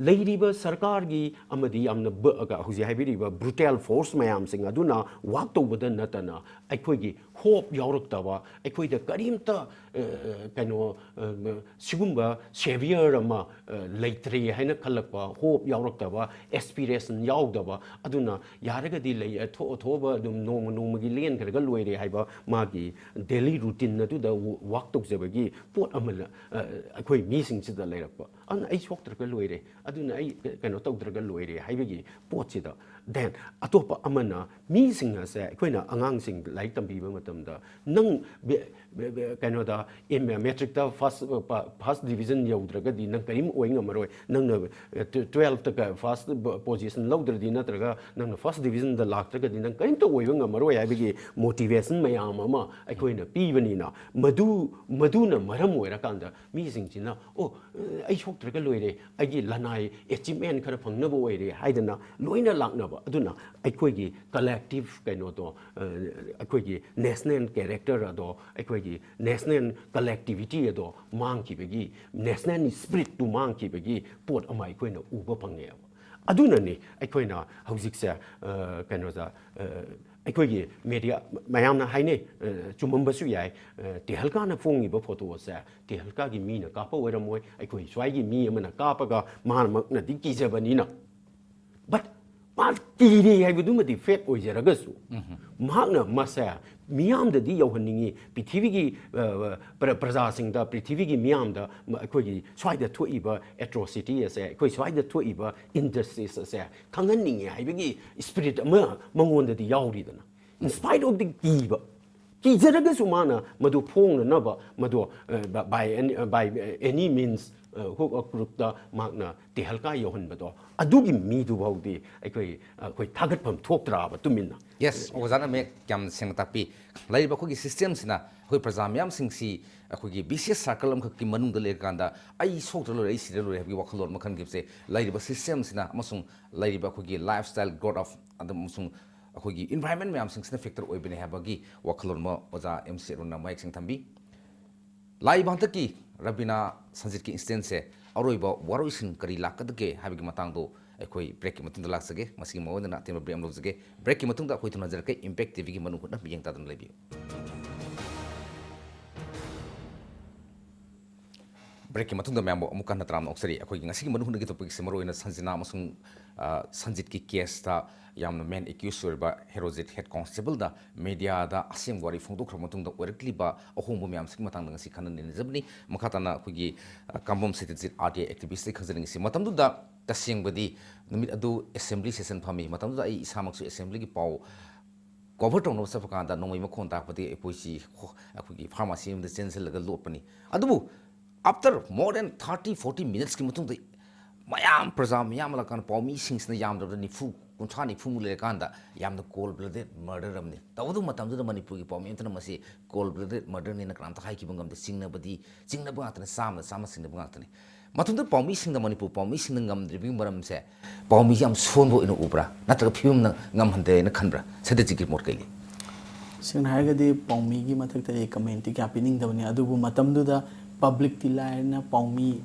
ꯂꯩꯔꯤꯕ ꯁꯔꯀꯥꯔꯒꯤ ꯑꯃꯗꯤ ꯌꯥꯝꯅ ꯕ-, ꯍꯧꯖꯤꯛ ꯍꯥꯏꯕꯤꯔꯤꯕ ꯕ꯭ꯔꯨꯇꯦꯜ ꯐꯣꯔꯁ ꯃꯌꯥꯝꯁꯤꯡ ꯑꯗꯨꯅ ꯋꯥꯛ ꯇꯧꯕꯗ ꯅꯠꯇꯅ ꯑꯩꯈꯣꯏꯒꯤ ꯍꯣꯞ ꯌꯥꯎꯔꯛꯇꯕ, ꯑꯩꯈꯣꯏꯗ ꯀꯔꯤꯝꯇ, ꯑ, ꯀꯩꯅꯣ, ꯑ, ꯁꯤꯒꯨꯝꯕ ꯁꯦꯚꯤꯌꯔ ꯑꯃ, ꯑ, ꯂꯩꯇ꯭ꯔꯦ ꯍꯥꯏꯅ ꯈꯜꯂꯛꯄ, ꯍꯣꯞ ꯌꯥꯎꯔꯛꯇꯕ, ꯑꯦꯁꯄꯤꯔꯦꯁꯟ ꯌꯥꯎꯗꯕ, ꯑꯗꯨꯅ ꯌꯥꯔꯒꯗꯤ ꯂꯩ, ꯑ, ꯊꯣꯛ-, ꯊꯣꯛꯑꯕ ꯑꯗꯨꯝ ꯅꯣꯡꯃ ꯅꯣꯡꯃꯒꯤ ꯂꯦꯟꯈ꯭ꯔꯒ ꯂꯣꯏꯔꯦ ꯍꯥꯏꯕ ꯃꯥꯒꯤ ꯗꯦꯂꯤ ꯔꯨꯇꯤꯟ ꯑꯗꯨꯗ ꯋ-, ꯋꯥꯛ ꯇꯧꯖꯕꯒꯤ ꯄꯣꯠ ꯑꯃ ꯂ-, ꯑ, ꯑꯩꯈꯣꯏ ꯃꯤꯁꯤꯡꯁꯤꯗ ꯂꯩꯔꯛꯄ꯫ ꯑꯗꯨꯅ ꯑꯩ ꯁꯣꯛꯇ꯭ꯔꯒ ꯂꯣꯏꯔꯦ, ꯑꯗꯨꯅ ꯑꯩ ꯀ-, ꯀꯩꯅꯣ ꯇꯧꯗ꯭ꯔꯒ ꯂꯣꯏꯔꯦ ꯍꯥꯏꯕꯒꯤ ꯄꯣꯠꯁꯤꯗ꯫ ꯗꯦꯟ ꯑꯇꯣꯞꯄ ꯑꯃꯅ ꯃꯤꯁꯤꯡ ꯑꯁꯦ ꯑꯩꯈꯣꯏꯅ ꯑꯉꯥꯡꯁꯤꯡ ꯂꯥꯏꯔꯤꯛ ꯇꯝꯕꯤꯕ ꯃꯇꯝꯗ ꯅꯪ ꯕꯦ-, ꯕꯦ-, ꯕꯦ-, ꯀꯩꯅꯣꯗ ꯑꯦꯝ-, ꯃꯦꯇ꯭ꯔꯤꯛꯇ ꯐꯥꯔꯁ, ꯄ-, ꯐꯥꯔꯁ ꯗꯤꯕꯤꯖꯟ ꯌꯧꯗ꯭ꯔꯒꯗꯤ ꯅꯪ ꯀꯔꯤꯝ ꯑꯣꯏ ꯉꯝꯃꯔꯣꯏ, ꯅꯪꯅ ꯇꯨ-, ꯇꯨꯋꯦꯜꯐꯇ ꯀ-, ꯐꯥꯔꯁ ꯄꯣ-, ꯄꯣꯖꯤꯁꯟ ꯂꯧꯗ꯭ꯔꯗꯤ ꯅꯠꯇ꯭ꯔꯒ ꯅꯪꯅ ꯐꯥꯔꯁ ꯗꯤꯕꯤꯖꯟꯗ ꯂꯥꯛꯇ꯭ꯔꯒꯗꯤ ꯅꯪ ꯀꯔꯤꯝꯇ ꯑꯣꯏꯕ ꯉꯝꯃꯔꯣꯏ ꯍꯥꯏꯕꯒꯤ ꯃꯣꯇꯤꯚꯦꯁꯟ ꯃꯌꯥꯝ ꯑꯃ ꯑꯩꯈꯣꯏꯅ ꯄꯤꯕꯅꯤꯅ, ꯃꯗꯨ, ꯃꯗꯨꯅ ꯃꯔꯝ ꯑꯣꯏꯔꯀꯥꯟꯗ ꯃꯤꯁꯤꯡꯁꯤꯅ, "ꯑꯣ, ꯑꯩ ꯁꯣꯛꯇ꯭ꯔꯒ ꯂꯣꯏꯔꯦ, ꯑꯩꯒꯤ ꯂꯅꯥꯏ ꯑꯦꯆꯤꯞꯃꯦꯟ ꯈꯔ ꯐꯪꯅꯕ ꯑꯣꯏꯔꯦ" ꯍꯥꯏꯗꯅ ꯂꯣꯏꯅ ꯂꯥꯛꯅꯕ꯫ ꯑꯗꯨꯅ ꯑꯩꯈꯣꯏꯒꯤ ꯀꯂꯦꯛꯇꯤꯚ ꯀꯩꯅꯣꯗꯣ, ꯑ, ꯑꯩꯈꯣꯏꯒꯤ ꯅꯦꯁꯅꯦꯜ ꯀꯦꯔꯦꯛꯇꯔ ꯑꯗꯣ, ꯑꯩꯈꯣꯏꯒꯤ ꯅꯦꯁꯅꯦꯜ ꯀꯂꯦꯛꯇꯤꯚꯤꯇꯤ ꯑꯗꯣ ꯃꯥꯡꯈꯤꯕꯒꯤ, ꯅꯦꯁꯅꯦꯜ ꯁ꯭ꯄꯤꯔꯤꯠꯇꯨ ꯃꯥꯡꯈꯤꯕꯒꯤ ꯄꯣꯠ ꯑꯃ ꯑꯩꯈꯣꯏꯅ ꯎꯕ ꯐꯪꯉꯦꯕ꯫ ꯑꯗꯨꯅꯅꯤ ꯑꯩꯈꯣꯏꯅ ꯍꯧꯖꯤꯛꯁꯦ, ꯑ, ꯀꯩꯅꯣꯗ, ꯑ, ꯑꯩꯈꯣꯏꯒꯤ ꯃꯦꯗꯤꯌꯥ ꯃꯌꯥꯝꯅ ꯍꯥꯏꯅꯩ, ꯑ, ꯆꯨꯝꯃꯝꯕꯁꯨ ꯌꯥꯏ, ꯑ, ꯇꯦꯍꯜꯀꯥꯅ ꯐꯣꯡꯉꯤꯕ ꯐꯣꯇꯣ ꯑꯁꯦ ꯇꯦꯍꯜꯀꯥꯒꯤ ꯃꯤꯅ ꯀꯥꯞꯄ ꯑꯣꯏꯔꯝꯃꯣꯏ, ꯑꯩꯈꯣꯏ ꯁ꯭ꯋꯥꯏꯒꯤ ꯃꯤ ꯑꯃꯅ ꯀꯥꯞꯄꯒ ꯃꯥꯃꯛꯅꯗꯤ ꯀꯤꯖꯕꯅꯤꯅ꯫ ꯕꯠ ꯃꯥ ꯀꯤꯔꯦ ꯍꯥꯏꯕꯗꯨꯃꯗꯤ ꯐꯦꯛ ꯑꯣꯏꯖꯔꯒꯁꯨ, ꯃꯍꯥꯛꯅ ꯃꯁꯦ ꯃꯤꯌꯥꯝꯗꯗꯤ ꯌꯧꯍꯟꯅꯤꯡꯉꯤ, ꯄ꯭ꯔꯤꯊꯤꯕꯤꯒꯤ, ꯑ, ꯄ꯭ꯔ-, ꯄ꯭ꯔꯖꯥꯁꯤꯡꯗ, ꯄ꯭ꯔꯤꯊꯤꯕꯤꯒꯤ ꯃꯤꯌꯥꯝꯗ ꯃ-, ꯑꯩꯈꯣꯏꯒꯤ ꯁ꯭ꯋꯥꯏꯗ ꯊꯣꯛꯏꯕ ꯑꯦꯇ꯭ꯔꯣꯁꯤꯇꯤ ꯑꯁꯦ, ꯑꯩꯈꯣꯏ ꯁ꯭ꯋꯥꯏꯗ ꯊꯣꯛꯏꯕ ꯏꯟꯖꯁꯇꯤꯁ ꯑꯁꯦ ꯈꯪꯍꯟꯅꯤꯡꯉꯤ ꯍꯥꯏꯕꯒꯤ ꯁ꯭ꯄꯤꯔꯤꯠ ꯑꯃ ꯃꯉꯣꯟꯗꯗꯤ ꯌꯥꯎꯔꯤꯗꯅ꯫ In spite of the ꯀꯤꯕ, ꯀꯤꯖꯔꯒꯁꯨ ꯃꯥꯅ ꯃꯗꯨ ꯐꯣꯡꯅꯅꯕ, ꯃꯗꯨ, ꯑ, by any, by any means, ꯑ, hook or crookꯇ ꯃꯍꯥꯛꯅ ꯇꯦꯍꯜꯀꯥ ꯌꯧꯍꯟꯕꯗꯣ, ꯑꯗꯨꯒꯤ ꯃꯤꯗꯨ ꯐꯥꯎꯗꯤ ꯑꯩꯈꯣꯏ, ꯑꯩꯈꯣꯏ ꯊꯥꯒꯠꯐꯝ ꯊꯣꯛꯇ꯭ꯔꯕ ꯇꯨꯃꯤꯟꯅ꯫ ꯌꯦꯁ, ꯑꯣꯖꯥꯅ ꯃꯌꯦꯛ ꯌꯥꯝ ꯁꯦꯡꯅ ꯇꯥꯛꯄꯤ꯫ ꯂꯩꯔꯤꯕ ꯑꯩꯈꯣꯏꯒꯤ ꯁꯤꯁꯇꯦꯝꯁꯤꯅ ꯑꯩꯈꯣꯏ ꯄ꯭ꯔꯖꯥ ꯃꯌꯥꯝꯁꯤꯡꯁꯤ ꯑꯩꯈꯣꯏꯒꯤ vicious circle ꯑꯃꯈꯛꯀꯤ ꯃꯅꯨꯡꯗ ꯂꯩꯔꯀꯥꯟꯗ ꯑꯩ ꯁꯣꯛꯇ꯭ꯔ ꯂꯣꯏꯔꯦ, ꯑꯩ ꯁꯤꯔ ꯂꯣꯏꯔꯦ ꯍꯥꯏꯕꯒꯤ ꯋꯥꯈꯜꯂꯣꯟ ꯑꯃ ꯈꯟꯈꯤꯕꯁꯦ ꯂꯩꯔꯤꯕ ꯁꯤꯁꯇꯦꯝꯁꯤꯅ ꯑꯃꯁꯨꯡ ꯂꯩꯔꯤꯕ ꯑꯩꯈꯣꯏꯒꯤ lifestyle growth of ꯑꯗꯨꯝ ꯑꯃꯁꯨꯡ ꯑꯩꯈꯣꯏꯒꯤ environment ꯃꯌꯥꯝꯁꯤꯡꯁꯤꯅ factor ꯑꯣꯏꯕꯅꯦ ꯍꯥꯏꯕꯒꯤ ꯋꯥꯈꯜꯂꯣꯟ ꯑꯃ ꯑꯣꯖꯥ ꯑꯦꯝ ꯁꯤ ꯑꯔꯨꯟꯅ ꯃꯌꯦꯛ ꯁꯦꯡꯅ ꯊꯝꯕꯤ꯫ ꯂꯥꯛꯏꯕ ꯍꯟꯗꯛꯀꯤ ꯔꯕꯤꯅꯥ ꯁꯟꯖꯤꯠꯀꯤ incidentꯁꯦ ꯑꯔꯣꯏꯕ ꯋꯥꯔꯣꯏꯁꯤꯟ ꯀꯔꯤ ꯂꯥꯛꯀꯗꯒꯦ ꯍꯥꯏꯕꯒꯤ ꯃꯇꯥꯡꯗꯣ ꯑꯩꯈꯣꯏ breakꯀꯤ ꯃꯇꯨꯡꯗ ꯂꯥꯛꯆꯒꯦ꯫ ꯃꯁꯤꯒꯤ ꯃꯑꯣꯡꯗꯅ ꯑꯇꯦꯟꯕ break ꯑꯃ ꯂꯧꯖꯒꯦ꯫ Breakꯀꯤ ꯃꯇꯨꯡꯗ ꯑꯩꯈꯣꯏ ꯊꯨꯅꯖꯔꯛꯀꯦ꯫ Impact TVꯒꯤ ꯃꯅꯨꯡ ꯍꯨꯠꯅ ꯃꯤꯠꯌꯦꯡ ꯇꯥꯗꯨꯅ ꯂꯩꯕꯤꯌꯨ꯫ Breakꯀꯤ ꯃꯇꯨꯡꯗ ꯃꯌꯥꯝꯕꯨ ꯑꯃꯨꯛ ꯍꯟꯅ ꯇꯔꯥꯝꯅ ꯑꯣꯛꯆꯔꯤ꯫ ꯑꯩꯈꯣꯏꯒꯤ ꯉꯁꯤꯒꯤ ꯃꯅꯨꯡ ꯍꯨꯠꯅꯒꯤ topicꯁꯦ ꯃꯔꯨꯑꯣꯏꯅ ꯁꯟꯖꯤꯅꯥ ꯑꯃꯁꯨꯡ, ꯑ, ꯁꯟꯖꯤꯠꯀꯤ caseꯇ ꯌꯥꯝꯅ main accused ꯑꯣꯏꯔꯤꯕ ꯍꯦꯔꯣꯖꯤꯠ head constableꯗ mediaꯗ ꯑꯁꯦꯡꯕ ꯋꯥꯔꯤ ꯐꯣꯡꯗꯣꯛꯈ꯭ꯔꯕ ꯃꯇꯨꯡꯗ ꯑꯣꯏꯔꯛꯂꯤꯕ ꯑꯍꯣꯡꯕ ꯃꯌꯥꯝꯁꯤꯒꯤ ꯃꯇꯥꯡꯗ ꯉꯁꯤ ꯈꯟꯅ ꯅꯩꯅꯖꯕꯅꯤ꯫ ꯃꯈꯥ ꯇꯥꯅ ꯑꯩꯈꯣꯏꯒꯤ, ꯑ, ꯀꯥꯡꯕꯝ ꯁꯇꯤꯖꯤꯠ RTI activistꯇꯒꯤ ꯈꯪꯖꯅꯤꯡꯉꯤꯁꯤ, ꯃꯇꯝꯗꯨꯗ ꯇꯁꯦꯡꯕꯗꯤ ꯅꯨꯃꯤꯠ ꯑꯗꯨ assembly session ꯐꯝꯃꯤ꯫ ꯃꯇꯝꯗꯨꯗ ꯑꯩ ꯏꯁꯥꯃꯛꯁꯨ assemblyꯒꯤ ꯄꯥꯎ cover ꯇꯧꯅꯕ ꯆꯠꯄ ꯀꯥꯟꯗ ꯅꯣꯡꯃꯩ ꯃꯈꯣꯟ ꯇꯥꯛꯄꯗꯒꯤ ꯑꯩꯈꯣꯏꯁꯤ ꯍꯣ-, ꯑꯩꯈꯣꯏꯒꯤ pharmacy ꯑꯃꯗ ꯆꯦꯟꯁꯤꯜꯂꯒ ꯂꯣꯠꯄꯅꯤ꯫ ꯑꯗꯨꯕꯨ after more than thirty forty minutesꯀꯤ ꯃꯇꯨꯡꯗ ꯃꯌꯥꯝ ꯄ꯭ꯔꯖꯥ ꯃꯌꯥꯝ ꯂꯥꯛꯀꯥꯟꯗ ꯄꯥꯎꯃꯤꯁꯤꯡꯁꯤꯅ ꯌꯥꯝꯗ꯭ꯔꯕꯗ ꯅꯤꯐꯨ, ꯀꯨꯟꯊ꯭ꯔꯥ ꯅꯤꯐꯨꯃꯨꯛ ꯂꯩꯔꯀꯥꯟꯗ ꯌꯥꯝꯅ cold blooded murder ꯑꯃꯅꯤ꯫ ꯇꯧꯕꯇꯕꯨ ꯃꯇꯝꯗꯨꯗ ꯃꯅꯤꯄꯨꯔꯒꯤ ꯄꯥꯎꯃꯤ ꯑꯃꯠꯇꯅ ꯃꯁꯤ cold blooded murderꯅꯦꯅ ꯀꯅꯥꯝꯇ ꯍꯥꯏꯈꯤꯕ ꯉꯝꯗꯦ꯫ ꯆꯤꯡꯅꯕꯗꯤ, ꯆꯤꯡꯅꯕ ꯉꯥꯛꯇꯅꯤ, ꯆꯥꯝꯃꯗ ꯆꯥꯝꯃ ꯆꯤꯡꯅꯕ ꯉꯥꯛꯇꯅꯤ꯫ ꯃꯇꯝꯗꯨꯗ ꯄꯥꯎꯃꯤꯁꯤꯡꯅ, ꯃꯅꯤꯄꯨꯔ ꯄꯥꯎꯃꯤꯁꯤꯡꯅ ꯉꯝꯗ꯭ꯔꯤꯕꯒꯤ ꯃꯔꯝꯁꯦ, ꯄꯥꯎꯃꯤꯁꯦ ꯌꯥꯝ ꯁꯣꯟꯕ ꯑꯣꯏꯅ ꯎꯕ꯭ꯔꯥ, ꯅꯠꯇ꯭ꯔꯒ ꯐꯤꯕꯝꯅ ꯉꯝꯍꯟꯗꯦꯅ ꯈꯟꯕ꯭ꯔꯥ? ꯁꯇꯤꯖꯤꯠꯀꯤ ꯃꯣꯠ ꯀꯩ ꯂꯩ? ꯁꯦꯡꯅ ꯍꯥꯏꯔꯒꯗꯤ ꯄꯥꯎꯃꯤꯒꯤ ꯃꯊꯛꯇ ꯑꯩ commentꯇꯤ ꯀꯌꯥ ꯄꯤꯅꯤꯡꯗꯕꯅꯤ꯫ ꯑꯗꯨꯕꯨ ꯃꯇꯝꯗꯨꯗ publicꯇꯤ ꯂꯥꯏꯔꯅ ꯄꯥꯎꯃꯤ,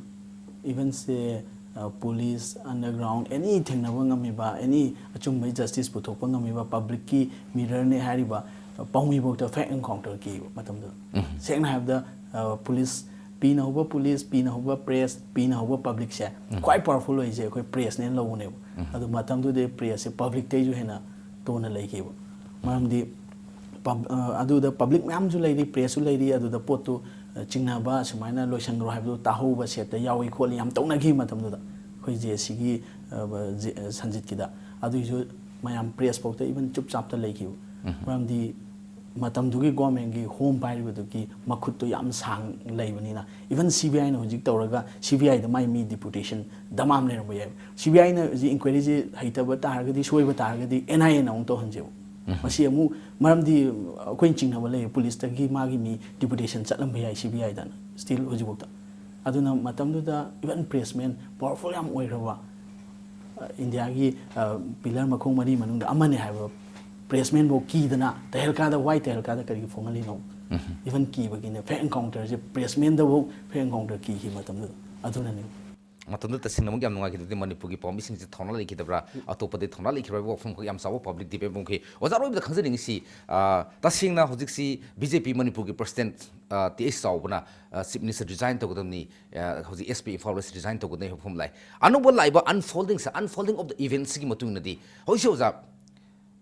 even ꯁꯦ, ꯑ, police, underground, any ꯊꯦꯡꯅꯕ ꯉꯝꯃꯤꯕ, any ꯑꯆꯨꯝꯕꯒꯤ justice ꯄꯨꯊꯣꯛꯄ ꯉꯝꯃꯤꯕ publicꯀꯤ mirrorꯅꯦ ꯍꯥꯏꯔꯤꯕ, ꯑ, ꯄꯥꯎꯃꯤꯐꯥꯎꯗ fake encounter ꯀꯤꯕ ꯃꯇꯝꯗꯨꯗ꯫ ꯁꯦꯡꯅ ꯍꯥꯏꯔꯕꯗ, ꯑ, police, ꯄꯤꯅ ꯍꯧꯕ police, ꯄꯤꯅ ꯍꯧꯕ press, ꯄꯤꯅ ꯍꯧꯕ publicꯁꯦ ꯈ꯭ꯋꯥꯏ powerful ꯑꯣꯏꯔꯤꯁꯦ ꯑꯩꯈꯣꯏ pressꯅꯦꯅ ꯂꯧꯕꯅꯦꯕ꯫ ꯑꯗꯨ ꯃꯇꯝꯗꯨꯗꯤ pressꯁꯦ publicꯇꯩꯁꯨ ꯍꯦꯟꯅ ꯇꯣꯟꯅ ꯂꯩꯈꯤꯕ꯫ ꯃꯔꯝꯗꯤ pub-, ꯑ, ꯑꯗꯨꯗ public ꯃꯌꯥꯝꯁꯨ ꯂꯩꯔꯤ, pressꯁꯨ ꯂꯩꯔꯤ, ꯑꯗꯨꯗ ꯄꯣꯠꯇꯨ, ꯑ, ꯆꯤꯡꯅꯕ ꯁꯨꯃꯥꯏꯅ ꯂꯣꯏꯁꯟꯈ꯭ꯔꯣ ꯍꯥꯏꯕꯗꯨ ꯇꯥꯍꯧꯕ setꯇ ꯌꯥꯎꯏ ꯈꯣꯠꯂꯤ ꯌꯥꯝ ꯇꯧꯅꯈꯤ ꯃꯇꯝꯗꯨꯗ ꯑꯩꯈꯣꯏ ꯖꯦ ꯑꯦꯁ ꯁꯤꯒꯤ, ꯑ, ꯖꯦ-, ꯑ, ꯁꯟꯖꯤꯠꯀꯤꯗ꯫ ꯑꯗꯨꯒꯤꯁꯨ ꯃꯌꯥꯝ press ꯐꯥꯎꯗ even ꯆꯨꯞ ꯆꯥꯞꯇ ꯂꯩꯈꯤꯕ꯫ ꯃꯔꯝꯗꯤ ꯃꯇꯝꯗꯨꯒꯤ ꯒꯣꯔꯃꯦꯟꯒꯤ ꯍꯣꯝ ꯄꯥꯏꯔꯤꯕꯗꯨꯒꯤ ꯃꯈꯨꯠꯇꯣ ꯌꯥꯝ ꯁꯥꯡ ꯂꯩꯕꯅꯤꯅ, ꯏꯚꯟ ꯁꯤ ꯕꯤ ꯑꯥꯏꯅ ꯍꯧꯖꯤꯛ ꯇꯧꯔꯒ ꯁꯤ ꯕꯤ ꯑꯥꯏꯗ ꯃꯥꯏ ꯃꯤ ꯗꯤꯄꯨꯇꯦꯁꯟ ꯗꯃꯥꯝ ꯂꯩꯔꯝꯕ ꯌꯥꯏ꯫ ꯁꯤ ꯕꯤ ꯑꯥꯏꯅ ꯍꯧꯖꯤꯛ ꯏꯟꯀ꯭ꯋꯥꯏꯔꯤꯁꯦ ꯍꯩꯇꯕ ꯇꯥꯔꯒꯗꯤ, ꯁꯣꯏꯕ ꯇꯥꯔꯒꯗꯤ ꯑꯦꯟ ꯑꯥꯏ ꯑꯦꯅ ꯑꯃꯨꯛ ꯇꯧꯍꯟꯁꯦꯕ꯫ ꯃꯁꯤ ꯑꯃꯨꯛ ꯃꯔꯝꯗꯤ ꯑꯩꯈꯣꯏꯅ ꯆꯤꯡꯅꯕ ꯂꯩꯌꯦ, ꯄꯨꯂꯤꯁꯇꯒꯤ ꯃꯥꯒꯤ ꯃꯤ ꯗꯤꯄꯨꯇꯦꯁꯟ ꯆꯠꯂꯝꯕ ꯌꯥꯏ ꯁꯤ ꯕꯤ ꯑꯥꯏꯗꯅ, ꯁ꯭ꯇꯤꯜ ꯍꯧꯖꯤꯛꯐꯥꯎꯗ꯫ ꯑꯗꯨꯅ ꯃꯇꯝꯗꯨꯗ ꯏꯚꯟ ꯄ꯭ꯔꯦꯁꯃꯦꯟ ꯄꯥꯋꯔꯐꯨꯜ ꯌꯥꯝ ꯑꯣꯏꯈ꯭ꯔꯕ, ꯑ, ꯏꯟꯗꯤꯌꯥꯒꯤ, ꯑ, ꯄꯤꯂꯔ ꯃꯈꯣꯡ ꯃꯔꯤ ꯃꯅꯨꯡꯗ ꯑꯃꯅꯤ ꯍꯥꯏꯕ ꯄ꯭ꯔꯦꯁꯃꯦꯟꯐꯥꯎ ꯀꯤꯗꯅ ꯇꯍꯜꯀꯥꯗ, ꯋꯥꯏ ꯇꯍꯜꯀꯥꯗ ꯀꯔꯤꯒꯤ ꯐꯣꯡꯍꯜꯂꯤꯅꯣ? ꯏꯚꯟ ꯀꯤꯕꯒꯤꯅꯦ, ꯐꯦꯛ ꯑꯦꯟꯀꯥꯎꯟꯇꯔꯁꯦ, ꯄ꯭ꯔꯦꯁꯃꯦꯟꯗꯕꯨ ꯐꯦꯛ ꯑꯦꯟꯀꯥꯎꯟꯇꯔ ꯀꯤꯈꯤ ꯃꯇꯝꯗꯨꯗ꯫ ꯑꯗꯨꯅꯅꯦ꯫ ꯃꯇꯝꯗꯨꯗ ꯇꯁꯦꯡꯅꯃꯛ ꯌꯥꯝ ꯅꯨꯡꯉꯥꯏꯈꯤꯗꯕꯗꯤ ꯃꯅꯤꯄꯨꯔꯒꯤ ꯄꯥꯎꯃꯤꯁꯤꯡꯁꯦ ꯊꯧꯅꯥ ꯂꯩꯈꯤꯗꯕ꯭ꯔꯥ, ꯑꯇꯣꯞꯄꯗꯤ ꯊꯧꯅꯥ ꯂꯩꯈꯤꯕ꯭ꯔꯥ ꯍꯥꯏꯕ ꯋꯥꯐꯝ ꯈꯛ ꯌꯥꯝ ꯆꯥꯎꯕ ꯄꯕ꯭ꯂꯤꯛ ꯗꯤꯕꯦꯠ ꯑꯃ ꯑꯣꯏꯈꯤ꯫ ꯑꯣꯖꯥ ꯑꯔꯣꯏꯕꯗ ꯈꯪꯖꯅꯤꯡꯉꯤꯁꯤ, ꯑ, ꯇꯁꯦꯡꯅ ꯍꯧꯖꯤꯛꯁꯤ ꯕꯤ ꯖꯦ ꯄꯤ ꯃꯅꯤꯄꯨꯔꯒꯤ ꯄ꯭ꯔꯁꯤꯗꯦꯟꯠ, ꯑ, ꯇꯤ ꯑꯩꯆ ꯆꯥꯎꯕꯅ, ꯑ, ꯆꯤꯐ ꯃꯤꯅꯤꯁꯇꯔ ꯔꯤꯖꯥꯏꯟ ꯇꯧꯒꯗꯕꯅꯤ, ꯑ, ꯍꯧꯖꯤꯛ S P Imphal West resign ꯇꯧꯒꯗꯕꯅꯤ ꯍꯥꯏꯕ ꯋꯥꯐꯝ ꯂꯥꯛꯑꯦ꯫ ꯑꯅꯧꯕ ꯂꯥꯛꯏꯕ ꯑꯟꯐꯣꯜꯗꯤꯡꯁꯦ, ꯑꯟꯐꯣꯜꯗꯤꯡ ꯑꯣꯐ ꯗ ꯏꯚꯦꯟꯠꯁꯤꯒꯤ ꯃꯇꯨꯡ ꯏꯟꯅꯗꯤ ꯍꯧꯖꯤꯛꯁꯦ ꯑꯣꯖꯥ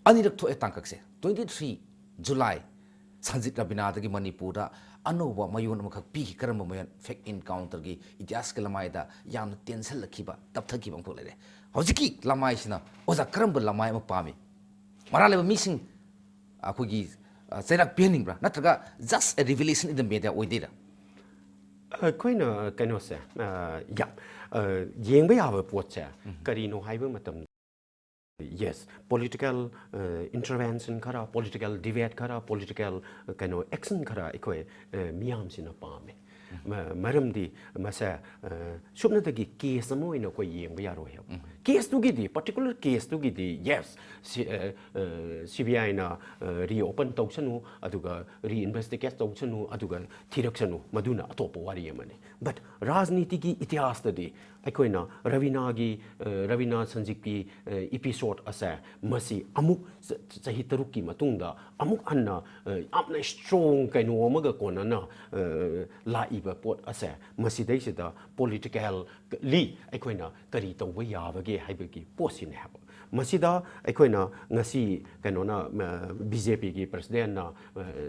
ꯑꯅꯤꯔꯛ ꯊꯣꯛꯑꯦ ꯇꯥꯡꯀꯛꯁꯦ꯫ ꯇ꯭ꯋꯦꯟꯇꯤ ꯊ꯭ꯔꯤ ꯖꯨꯂꯥꯏ ꯁꯟꯖꯤꯠ ꯔꯕꯤꯅꯥꯗꯒꯤ ꯃꯅꯤꯄꯨꯔꯗ ꯑꯅꯧꯕ ꯃꯌꯣꯟ ꯑꯃꯈꯛ ꯄꯤꯈꯤ꯫ ꯀꯔꯝꯕ ꯃꯌꯣꯟ? ꯐꯦꯛ ꯏꯟꯀꯥꯎꯟꯇꯔꯒꯤ ꯏꯇꯤꯍꯥꯁꯀꯤ ꯂꯃꯥꯏꯗ ꯌꯥꯝꯅ ꯇꯦꯟꯁꯤꯜꯂꯛꯈꯤꯕ, ꯇꯞꯊꯈꯤꯕ ꯑꯃꯈꯛ ꯂꯩꯔꯦ꯫ ꯍꯧꯖꯤꯛꯀꯤ ꯂꯃꯥꯏꯁꯤꯅ ꯑꯣꯖꯥ ꯀꯔꯝꯕ ꯂꯃꯥꯏ ꯑꯃ ꯄꯥꯝꯃꯤ? ꯃꯔꯥꯜ ꯂꯩꯕ ꯃꯤꯁꯤꯡ ꯑꯩꯈꯣꯏꯒꯤ, ꯑ, ꯆꯩꯔꯥꯛ ꯄꯤꯍꯟꯅꯤꯡꯕ꯭ꯔꯥ, ꯅꯠꯇ꯭ꯔꯒ just a revelation in the media ꯑꯣꯏꯗꯣꯏꯔꯥ? ꯑꯩꯈꯣꯏꯅ ꯀꯩꯅꯣꯁꯦ, ꯑ, ꯌꯥ-, ꯑ, ꯌꯦꯡꯕ ꯌꯥꯕ ꯄꯣꯠꯁꯦ ꯀꯔꯤꯅꯣ ꯍꯥꯏꯕ ꯃꯇꯝꯗ, ꯌꯦꯁ, ꯄꯣꯂꯤꯇꯤꯀꯦꯜ ꯏꯟꯇꯔꯚꯦꯟꯁꯟ ꯈꯔ, ꯄꯣꯂꯤꯇꯤꯀꯦꯜ ꯗꯤꯕꯦꯠ ꯈꯔ, ꯄꯣꯂꯤꯇꯤꯀꯦꯜ ꯀꯩꯅꯣ ꯑꯦꯛꯁꯟ ꯈꯔ ꯑꯩꯈꯣꯏ, ꯑ, ꯃꯤꯌꯥꯝꯁꯤꯅ ꯄꯥꯝꯃꯦ꯫ ꯃ-, ꯃꯔꯝꯗꯤ ꯃꯁꯦ, ꯑ, ꯁꯨꯞꯅꯇꯒꯤ ꯀꯦꯁ ꯑꯃ ꯑꯣꯏꯅ ꯑꯩꯈꯣꯏ ꯌꯦꯡꯕ ꯌꯥꯔꯣꯏ ꯍꯥꯏꯕ꯫ ꯀꯦꯁꯇꯨꯒꯤꯗꯤ, ꯄꯥꯔꯇꯤꯀꯨꯂꯔ ꯀꯦꯁꯇꯨꯒꯤꯗꯤ, ꯌꯦꯁ, ꯁꯤ, ꯑ, ꯑ, ꯁꯤ ꯕꯤ ꯑꯥꯏꯅ, ꯑ, ꯔꯤꯑꯣꯄꯟ ꯇꯧꯁꯅꯨ, ꯑꯗꯨꯒ ꯔꯤꯏꯟꯚꯦꯁꯇꯤꯒꯦꯠ ꯇꯧꯁꯅꯨ, ꯑꯗꯨꯒ ꯊꯤꯔꯛꯁꯅꯨ, ꯃꯗꯨꯅ ꯑꯇꯣꯞꯄ ꯋꯥꯔꯤ ꯑꯃꯅꯤ꯫ ꯕꯠ ꯔꯥꯖꯅꯤꯇꯤꯒꯤ ꯏꯇꯤꯍꯥꯁꯇꯗꯤ ꯑꯩꯈꯣꯏꯅ ꯔꯕꯤꯅꯥꯒꯤ, ꯑ, ꯔꯕꯤꯅꯥ ꯁꯟꯖꯤꯠꯀꯤ, ꯑ, ꯏꯄꯤꯁꯣꯗ ꯑꯁꯦ ꯃꯁꯤ ꯑꯃꯨꯛ ꯆ-, ꯆꯍꯤ ꯇꯔꯨꯛꯀꯤ ꯃꯇꯨꯡꯗ ꯑꯃꯨꯛ ꯍꯟꯅ, ꯑ, ꯌꯥꯝꯅ ꯁ꯭ꯇꯔꯣꯡ ꯀꯩꯅꯣ ꯑꯃꯒ ꯀꯣꯟꯅꯅ, ꯑ, ꯂꯥꯛꯏꯕ ꯄꯣꯠ ꯑꯁꯦ, ꯃꯁꯤꯗꯩꯁꯤꯗ ꯄꯣꯂꯤꯇꯤꯀꯦꯜꯂꯤ ꯑꯩꯈꯣꯏꯅ ꯀꯔꯤ ꯇꯧꯕ ꯌꯥꯕꯒꯦ ꯍꯥꯏꯕꯒꯤ ꯄꯣꯠꯁꯤꯅꯦ ꯍꯥꯏꯕ꯫ ꯃꯁꯤꯗ ꯑꯩꯈꯣꯏꯅ ꯉꯁꯤ ꯀꯩꯅꯣꯅ, ꯕꯤ ꯖꯦ ꯄꯤꯒꯤ ꯄ꯭ꯔꯁꯤꯗꯦꯟꯅ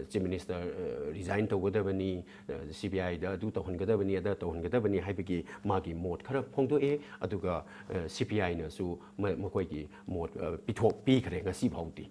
ꯆꯤꯐ ꯃꯤꯅꯤꯁꯇꯔ ꯔꯤꯖꯥꯏꯟ ꯇꯧꯒꯗꯕꯅꯤ, ꯁꯤ ꯕꯤ ꯑꯥꯏꯗ ꯑꯗꯨ ꯇꯧꯍꯟꯒꯗꯕꯅꯤ, ꯑꯗ ꯇꯧꯍꯟꯒꯗꯕꯅꯤ ꯍꯥꯏꯕꯒꯤ ꯃꯥꯒꯤ ꯃꯣꯠ ꯈꯔ ꯐꯣꯡꯗꯣꯛꯑꯦ꯫ ꯑꯗꯨꯒ ꯁꯤ ꯄꯤ ꯑꯥꯏꯅꯁꯨ ꯃꯈꯣꯏꯒꯤ ꯃꯣꯠ ꯄꯤꯊꯣꯛ ꯄꯤꯈ꯭ꯔꯦ ꯉꯁꯤ ꯐꯥꯎꯗꯤ꯫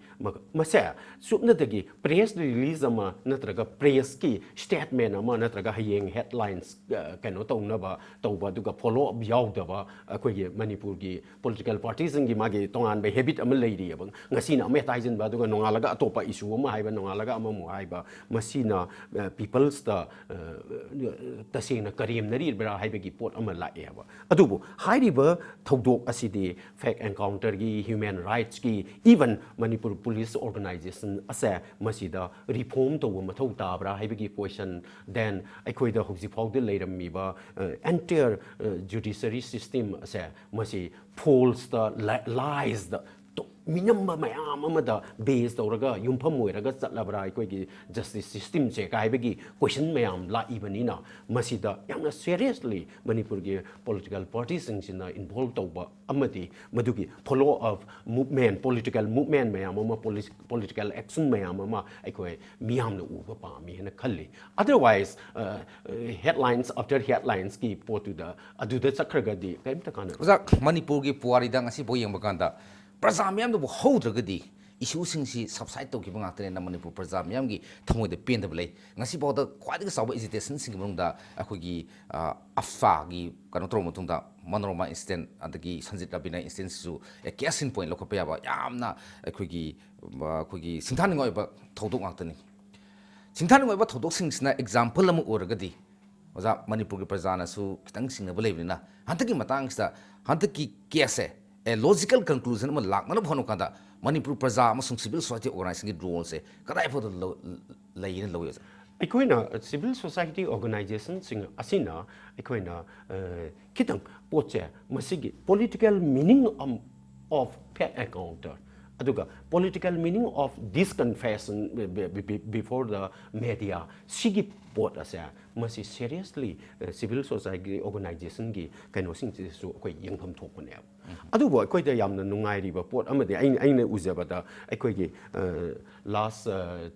ꯃꯁꯦ ꯁꯨꯞꯅꯇꯒꯤ ꯄ꯭ꯔꯦꯁ ꯔꯤꯂꯤꯖ ꯑꯃ ꯅꯠꯇ꯭ꯔꯒ ꯄ꯭ꯔꯦꯁꯀꯤ ꯁ꯭ꯇꯦꯠꯃꯦꯟ ꯑꯃ ꯅꯠꯇ꯭ꯔꯒ ꯍꯌꯦꯡ ꯍꯦꯗꯂꯥꯏꯟꯁ ꯀꯩꯅꯣ ꯇꯧꯅꯕ ꯇꯧꯕ, ꯑꯗꯨꯒ ꯐꯣꯂꯣ ꯑꯞ ꯌꯥꯎꯗꯕ ꯑꯩꯈꯣꯏꯒꯤ ꯃꯅꯤꯄꯨꯔꯒꯤ ꯄꯣꯂꯤꯇꯤꯀꯦꯜ ꯄꯥꯔꯇꯤꯁꯤꯡꯒꯤ ꯃꯥꯒꯤ ꯇꯣꯉꯥꯟꯕ ꯍꯦꯕꯤꯠ ꯑꯃ ꯂꯩꯔꯤꯑꯕ꯫ ꯉꯁꯤꯅ ꯑꯃ ꯍꯦꯛꯇ ꯍꯥꯏꯖꯤꯟꯕ, ꯑꯗꯨꯒ ꯅꯣꯡꯉꯥꯜꯂꯒ ꯑꯇꯣꯞꯄ ꯏꯁꯨ ꯑꯃ ꯍꯥꯏꯕ, ꯅꯣꯡꯉꯥꯜꯂꯒ ꯑꯃꯃꯨꯛ ꯍꯥꯏꯕ, ꯃꯁꯤꯅ ꯄꯤꯄꯜꯁꯇ ꯇꯁꯦꯡꯅ ꯀꯔꯦꯝꯅꯔꯤꯕ꯭ꯔꯥ ꯍꯥꯏꯕꯒꯤ ꯄꯣꯠ ꯑꯃ ꯂꯥꯛꯑꯦꯕ꯫ ꯑꯗꯨꯕꯨ ꯍꯥꯏꯔꯤꯕ ꯊꯧꯗꯣꯛ ꯑꯁꯤꯗꯤ ꯐꯦꯛ ꯑꯦꯟꯀꯥꯎꯟꯇꯔꯒꯤ, ꯍ꯭ꯌꯨꯃꯦꯟ ꯔꯥꯏꯠꯁꯀꯤ, ꯏꯚꯟ ꯃꯅꯤꯄꯨꯔ ꯄꯨꯂꯤꯁ ꯑꯣꯔꯒꯅꯥꯏꯖꯦꯁꯟ ꯑꯁꯦ ꯃꯁꯤꯗ ꯔꯤꯐꯣꯔꯝ ꯇꯧꯕ ꯃꯊꯧ ꯇꯥꯕ꯭ꯔꯥ ꯍꯥꯏꯕꯒꯤ ꯀꯣꯏꯁꯟ, ꯗꯦꯟ ꯑꯩꯈꯣꯏꯗ ꯍꯧꯖꯤꯛ ꯐꯥꯎꯗ ꯂꯩꯔꯝꯃꯤꯕ ꯑꯦꯟꯇꯤꯌꯔ ꯖꯨꯗꯤꯁꯔꯤ ꯁꯤꯁꯇꯦꯝ ꯑꯁꯦ ꯃꯁꯤ ꯐꯣꯜꯁꯇ, ꯂꯥꯏꯁꯇ ꯃꯤꯅꯝꯕ ꯃꯌꯥꯝ ꯑꯃꯗ ꯕꯦꯁ ꯇꯧꯔꯒ, ꯌꯨꯝꯐꯝ ꯑꯣꯏꯔꯒ ꯆꯠꯂꯕ꯭ꯔꯥ ꯑꯩꯈꯣꯏꯒꯤ ꯖꯁꯇꯤꯁ ꯁꯤꯁꯇꯦꯝꯁꯦ ꯀꯥꯏꯕꯒꯤ ꯀꯣꯏꯁꯟ ꯃꯌꯥꯝ ꯂꯥꯛꯏꯕꯅꯤꯅ, ꯃꯁꯤꯗ ꯌꯥꯝꯅ ꯁꯦꯔꯤꯌꯁꯂꯤ ꯃꯅꯤꯄꯨꯔꯒꯤ ꯄꯣꯂꯤꯇꯤꯀꯦꯜ ꯄꯥꯔꯇꯤꯁꯤꯡꯁꯤꯅ ꯏꯟꯚꯣꯜꯕ ꯇꯧꯕ ꯑꯃꯗꯤ ꯃꯗꯨꯒꯤ follow up movement, political movement ꯃꯌꯥꯝ ꯑꯃ, ꯄꯣꯂꯤꯇꯤꯀꯦꯜ ꯑꯦꯛꯁꯟ ꯃꯌꯥꯝ ꯑꯃ ꯑꯩꯈꯣꯏ ꯃꯤꯌꯥꯝꯅ ꯎꯕ ꯄꯥꯝꯃꯤ ꯍꯥꯏꯅ ꯈꯜꯂꯤ꯫ ꯑꯗꯔꯋꯥꯏꯁ, ꯍꯦꯗꯂꯥꯏꯟꯁ ꯑꯥꯐꯇꯔ ꯍꯦꯗꯂꯥꯏꯟꯁꯀꯤ ꯄꯣꯠꯇꯨꯗ ꯑꯗꯨꯗ ꯆꯠꯈ꯭ꯔꯒꯗꯤ ꯀꯔꯤꯝꯇ ꯀꯥꯟꯅꯔꯣꯏ꯫ ꯑꯣꯖꯥ, ꯃꯅꯤꯄꯨꯔꯒꯤ ꯄꯨꯋꯥꯔꯤꯗ ꯉꯁꯤꯐꯥꯎ ꯌꯦꯡꯕ ꯀꯥꯟꯗ ꯄ꯭ꯔꯖꯥ ꯃꯤꯌꯥꯝꯗꯨꯕꯨ ꯍꯧꯗ꯭ꯔꯒꯗꯤ ꯏꯁꯨꯁꯤꯡꯁꯤ ꯁꯕꯁꯥꯏꯠ ꯇꯧꯈꯤꯕ ꯉꯥꯛꯇꯅꯦꯅ ꯃꯅꯤꯄꯨꯔ ꯄ꯭ꯔꯖꯥ ꯃꯤꯌꯥꯝꯒꯤ ꯊꯃꯣꯏꯗ ꯄꯦꯟꯗꯕ ꯂꯩ꯫ ꯉꯁꯤꯐꯥꯎꯗ ꯈ꯭ꯋꯥꯏꯗꯒꯤ ꯆꯥꯎꯕ ꯑꯦꯖꯤꯇꯦꯁꯟꯁꯤꯡꯒꯤ ꯃꯅꯨꯡꯗ ꯑꯩꯈꯣꯏꯒꯤ, ꯑ, ꯑꯐꯥꯒꯤ ꯀꯩꯅꯣ ꯇꯧꯔꯕ ꯃꯇꯨꯡꯗ, ꯃꯅꯣꯔꯃꯥ ꯏꯟꯁꯤꯗꯦꯟ ꯑꯗꯒꯤ ꯁꯟꯖꯤꯠ ꯔꯕꯤꯅꯥ ꯏꯟꯁꯤꯗꯦꯟꯁꯤꯁꯨ ꯑꯦ ꯀꯦꯁ ꯏꯟ ꯄꯣꯏꯟ ꯂꯧꯈꯠꯄ ꯌꯥꯕ ꯌꯥꯝꯅ ꯑꯩꯈꯣꯏꯒꯤ, ꯑ, ꯑꯩꯈꯣꯏꯒꯤ ꯁꯤꯡꯊꯥꯅꯤꯡꯉꯥꯏ ꯑꯣꯏꯕ ꯊꯧꯗꯣꯛ ꯉꯥꯛꯇꯅꯤ꯫ ꯁꯤꯡꯊꯥꯅꯤꯡꯉꯥꯏ ꯑꯣꯏꯕ ꯊꯧꯗꯣꯛꯁꯤꯡꯁꯤꯅ ꯑꯦꯛꯖꯥꯝꯄꯜ ꯑꯃ ꯑꯣꯏꯔꯒꯗꯤ, ꯑꯣꯖꯥ, ꯃꯅꯤꯄꯨꯔꯒꯤ ꯄ꯭ꯔꯖꯥꯅꯁꯨ ꯈꯤꯇꯪ ꯆꯤꯡꯅꯕ ꯂꯩꯕꯅꯤꯅ, ꯍꯟꯗꯛꯀꯤ ꯃꯇꯥꯡꯁꯤꯗ, ꯍꯟꯗꯛꯀꯤ ꯀꯦꯁꯁꯦ ꯑꯦ ꯂꯣꯖꯤꯀꯦꯜ ꯀꯟꯀ꯭ꯂꯨꯖꯟ ꯑꯃ ꯂꯥꯛꯅꯅꯕ ꯍꯣꯠꯅꯕ ꯀꯥꯟꯗ ꯃꯅꯤꯄꯨꯔ ꯄ꯭ꯔꯖꯥ ꯑꯃꯁꯨꯡ ꯁꯤꯚꯤꯜ ꯁꯣꯁꯥꯏꯇꯤ ꯑꯣꯔꯒꯅꯥꯏꯖꯦꯁꯟꯒꯤ ꯔꯣꯜꯁꯦ ꯀꯗꯥꯏ ꯐꯥꯎꯗ ꯂꯧ-, ꯂꯩꯌꯦꯅ ꯂꯧꯏ, ꯑꯣꯖꯥ? ꯑꯩꯈꯣꯏꯅ ꯁꯤꯚꯤꯜ ꯁꯣꯁꯥꯏꯇꯤ ꯑꯣꯔꯒꯅꯥꯏꯖꯦꯁꯟꯁꯤꯡ ꯑꯁꯤꯅ ꯑꯩꯈꯣꯏꯅ, ꯑ, ꯈꯤꯇꯪ ꯄꯣꯠꯁꯦ, ꯃꯁꯤꯒꯤ political meaning of fake encounter, ꯑꯗꯨꯒ political meaning of this confession before the media ꯁꯤꯒꯤ ꯄꯣꯠ ꯑꯁꯦ ꯃꯁꯤ seriously civil society organizationꯒꯤ ꯀꯩꯅꯣꯁꯤꯡꯁꯤꯗꯁꯨ ꯑꯩꯈꯣꯏ ꯌꯦꯡꯐꯝ ꯊꯣꯛꯄꯅꯦꯕ꯫ ꯑꯗꯨꯕꯨ ꯑꯩꯈꯣꯏꯗ ꯌꯥꯝꯅ ꯅꯨꯡꯉꯥꯏꯔꯤꯕ ꯄꯣꯠ ꯑꯃꯗꯤ ꯑꯩꯅ ꯑꯩꯅ ꯎꯖꯕꯗ ꯑꯩꯈꯣꯏꯒꯤ last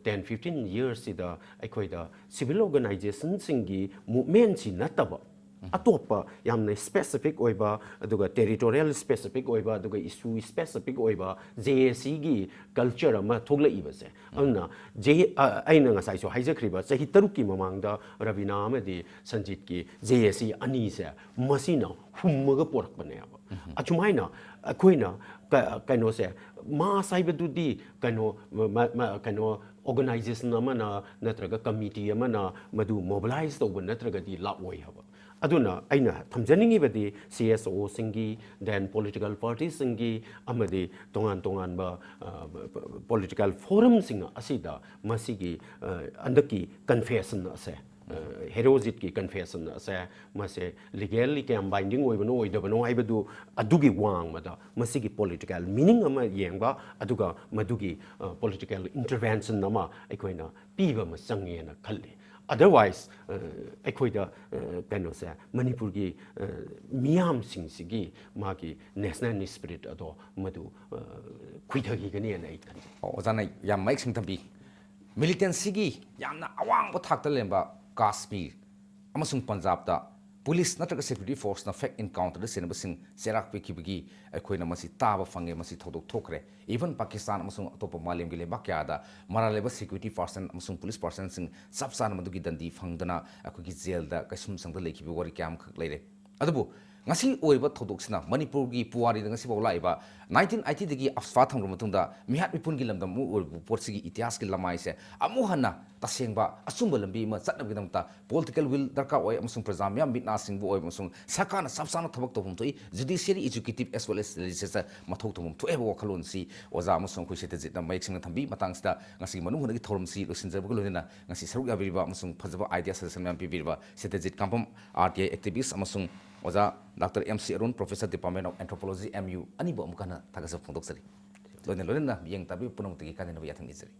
ten fifteen yearsꯁꯤꯗ ꯑꯩꯈꯣꯏꯗ civil organizationꯁꯤꯡꯒꯤ movementꯁꯤ ꯅꯠꯇꯕ ꯑꯇꯣꯞꯄ ꯌꯥꯝꯅ specific ꯑꯣꯏꯕ, ꯑꯗꯨꯒ territorial specific ꯑꯣꯏꯕ, ꯑꯗꯨꯒ issue specific ꯑꯣꯏꯕ J A Cꯒꯤ culture ꯑꯃ ꯊꯣꯛꯂꯛꯏꯕꯁꯦ꯫ ꯑꯗꯨꯅ J ꯑ, ꯑꯩꯅ ꯉꯁꯥꯏꯁꯨ ꯍꯥꯏꯖꯈ꯭ꯔꯤꯕ ꯆꯍꯤ ꯇꯔꯨꯛꯀꯤ ꯃꯃꯥꯡꯗ ꯔꯕꯤꯅꯥ ꯑꯃꯗꯤ ꯁꯟꯖꯤꯠꯀꯤ J A C ꯑꯅꯤꯁꯦ ꯃꯁꯤꯅ ꯍꯨꯝꯃꯒ ꯄꯣꯔꯛꯄꯅꯦꯕ꯫ ꯑꯁꯨꯃꯥꯏꯅ ꯑꯩꯈꯣꯏꯅ ꯀ- ꯀꯩꯅꯣꯁꯦ, mass ꯍꯥꯏꯕꯗꯨꯗꯤ ꯀꯩꯅꯣ ꯃ- ꯃ- ꯀꯩꯅꯣ organization ꯑꯃꯅ ꯅꯠꯇ꯭ꯔꯒ committee ꯑꯃꯅ ꯃꯗꯨ mobilize ꯇꯧꯕ ꯅꯠꯇ꯭ꯔꯒꯗꯤ ꯂꯥꯛꯑꯣꯏ ꯍꯥꯏꯕ꯫ ꯑꯗꯨꯅ ꯑꯩꯅ ꯊꯝꯖꯅꯤꯡꯉꯤꯕꯗꯤ C S Oꯁꯤꯡꯒꯤ, then political partyꯁꯤꯡꯒꯤ ꯑꯃꯗꯤ ꯇꯣꯉꯥꯟ ꯇꯣꯉꯥꯟꯕ political forumꯁꯤꯡ ꯑꯁꯤꯗ ꯃꯁꯤꯒꯤ ꯍꯟꯗꯛꯀꯤ confession ꯑꯁꯦ, ꯍꯦꯔꯣꯖꯤꯠꯀꯤ confession ꯑꯁꯦ ꯃꯁꯦ legally ꯀꯌꯥꯝ binding ꯑꯣꯏꯕꯅꯣ ꯑꯣꯏꯗꯕꯅꯣ ꯍꯥꯏꯕꯗꯨ ꯑꯗꯨꯒꯤ ꯋꯥꯡꯃꯗ ꯃꯁꯤꯒꯤ political meaning ꯑꯃ ꯌꯦꯡꯕ, ꯑꯗꯨꯒ ꯃꯗꯨꯒꯤ political intervention ꯑꯃ ꯑꯩꯈꯣꯏꯅ ꯄꯤꯕ ꯑꯃ ꯆꯪꯉꯦꯅ ꯈꯜꯂꯤ꯫ Otherwise ꯑꯩꯈꯣꯏꯗ ꯀꯩꯅꯣꯁꯦ, ꯃꯅꯤꯄꯨꯔꯒꯤ ꯃꯤꯌꯥꯝꯁꯤꯡꯁꯤꯒꯤ ꯃꯥꯒꯤ national spirit ꯑꯗꯣ ꯃꯗꯨ ꯈꯨꯏꯊꯈꯤꯒꯅꯤꯅ ꯑꯩ ꯈꯟꯖꯩ꯫ ꯑꯣꯖꯥꯅ ꯌꯥꯝ ꯃꯌꯦꯛ ꯁꯦꯡꯅ ꯊꯝꯕꯤ꯫ Militancyꯒꯤ ꯌꯥꯝꯅ ꯑꯋꯥꯡꯕ ꯊꯥꯛꯇ ꯂꯩꯔꯝꯕ ꯀꯥꯁꯃꯤꯔ ꯑꯃꯁꯨꯡ ꯄꯟꯖꯥꯕꯇ police ꯅꯠꯇ꯭ꯔꯒ security forceꯅ fake encounterꯗ ꯁꯤꯟꯅꯕꯁꯤꯡ ꯆꯩꯔꯥꯛ ꯄꯤꯈꯤꯕꯒꯤ ꯑꯩꯈꯣꯏꯅ ꯃꯁꯤ ꯇꯥꯕ ꯐꯪꯉꯦ, ꯃꯁꯤ ꯊꯧꯗꯣꯛ ꯊꯣꯛꯈ꯭ꯔꯦ꯫ Even ꯄꯥꯀꯤꯁꯇꯥꯟ ꯑꯃꯁꯨꯡ ꯑꯇꯣꯞꯄ ꯃꯥꯂꯦꯝꯒꯤ ꯂꯩꯕꯥꯛ ꯀꯌꯥꯗ ꯃꯔꯥꯜ ꯂꯩꯕ security person ꯑꯃꯁꯨꯡ police personꯁꯤꯡ ꯆꯞ ꯆꯥꯅ ꯃꯗꯨꯒꯤ ꯗꯟꯗꯤ ꯐꯪꯗꯅ ꯑꯩꯈꯣꯏꯒꯤ ꯖꯦꯜꯗ ꯀꯩꯁꯨꯝꯁꯪꯗ ꯂꯩꯈꯤꯕ ꯋꯥꯔꯤ ꯀꯌꯥ ꯑꯃꯈꯛ ꯂꯩꯔꯦ꯫ ꯑꯗꯨꯕꯨ ꯉꯁꯤ ꯑꯣꯏꯔꯤꯕ ꯊꯧꯗꯣꯛꯁꯤꯅ ꯃꯅꯤꯄꯨꯔꯒꯤ ꯄꯨꯋꯥꯔꯤꯗ ꯉꯁꯤꯐꯥꯎ ꯂꯥꯛꯏꯕ nineteen eightyꯗꯒꯤ ꯑꯞꯁꯥ ꯊꯝꯈ꯭ꯔꯕ ꯃꯇꯨꯡꯗ ꯃꯤꯍꯥꯠ ꯃꯤꯄꯨꯟꯒꯤ ꯂꯝꯗꯝ ꯑꯃ ꯑꯣꯏꯔꯤꯕ ꯄꯣꯠꯁꯤꯒꯤ ꯏꯇꯤꯍꯥꯁꯀꯤ ꯂꯃꯥꯏꯁꯦ ꯑꯃꯨꯛ ꯍꯟꯅ ꯇꯁꯦꯡꯕ ꯑꯆꯨꯝꯕ ꯂꯝꯕꯤ ꯑꯃ ꯆꯠꯅꯕꯒꯤꯗꯃꯛꯇ political will ꯗꯔꯀꯥꯔ ꯑꯣꯏ ꯑꯃꯁꯨꯡ ꯄ꯭ꯔꯖꯥ ꯃꯤꯌꯥꯝ ꯃꯤꯠ ꯅꯥ ꯁꯤꯡꯕ ꯑꯣꯏꯕ ꯑꯃꯁꯨꯡ ꯁꯔꯀꯥꯔꯅ ꯆꯞ ꯆꯥꯅ ꯊꯕꯛ ꯇꯧꯐꯝ ꯊꯣꯛꯏ, judiciary, executive as well as legislature ꯃꯊꯧ ꯇꯧꯐꯝ ꯊꯣꯛꯑꯦ ꯍꯥꯏꯕ ꯋꯥꯈꯜꯂꯣꯟꯁꯤ ꯑꯣꯖꯥ ꯑꯃꯁꯨꯡ ꯑꯩꯈꯣꯏ ꯁꯇ꯭ꯌꯖꯤꯠꯅ ꯃꯌꯦꯛ ꯁꯦꯡꯅ ꯊꯝꯕꯤ꯫ ꯃꯇꯥꯡꯁꯤꯗ ꯉꯁꯤꯒꯤ ꯃꯅꯨꯡ ꯍꯨꯠꯅꯒꯤ ꯊꯧꯔꯝꯁꯤ ꯂꯣꯏꯁꯤꯟꯖꯔꯕꯒ ꯂꯣꯏꯅꯅ ꯉꯁꯤ ꯁꯔꯨꯛ ꯌꯥꯕꯤꯔꯤꯕ ꯑꯃꯁꯨꯡ ꯐꯖꯕ idea suggestion ꯃꯌꯥꯝ ꯄꯤꯕꯤꯔꯤꯕ ꯁꯇ꯭ꯌꯖꯤꯠ ꯀꯥꯝꯄꯝ, R T I activist, ꯑꯃꯁꯨꯡ ꯑꯣꯖꯥ Doctor M C Arun, Professor, Department of Anthropology, M U, ꯑꯅꯤꯕꯨ ꯑꯃꯨꯛ ꯍꯟꯅ ꯊꯥꯒꯠꯆꯕ ꯐꯣꯡꯗꯣꯛꯆꯔꯤ꯫ ꯂꯣꯏꯅ ꯂꯣꯏꯅꯅ ꯃꯤꯠꯌꯦꯡ ꯇꯥꯕꯤꯕ ꯄꯨꯝꯅꯃꯛꯇꯒꯤ ꯀꯥꯏꯅꯅꯕ ꯌꯥꯊꯪ ꯅꯤꯖꯔꯤ꯫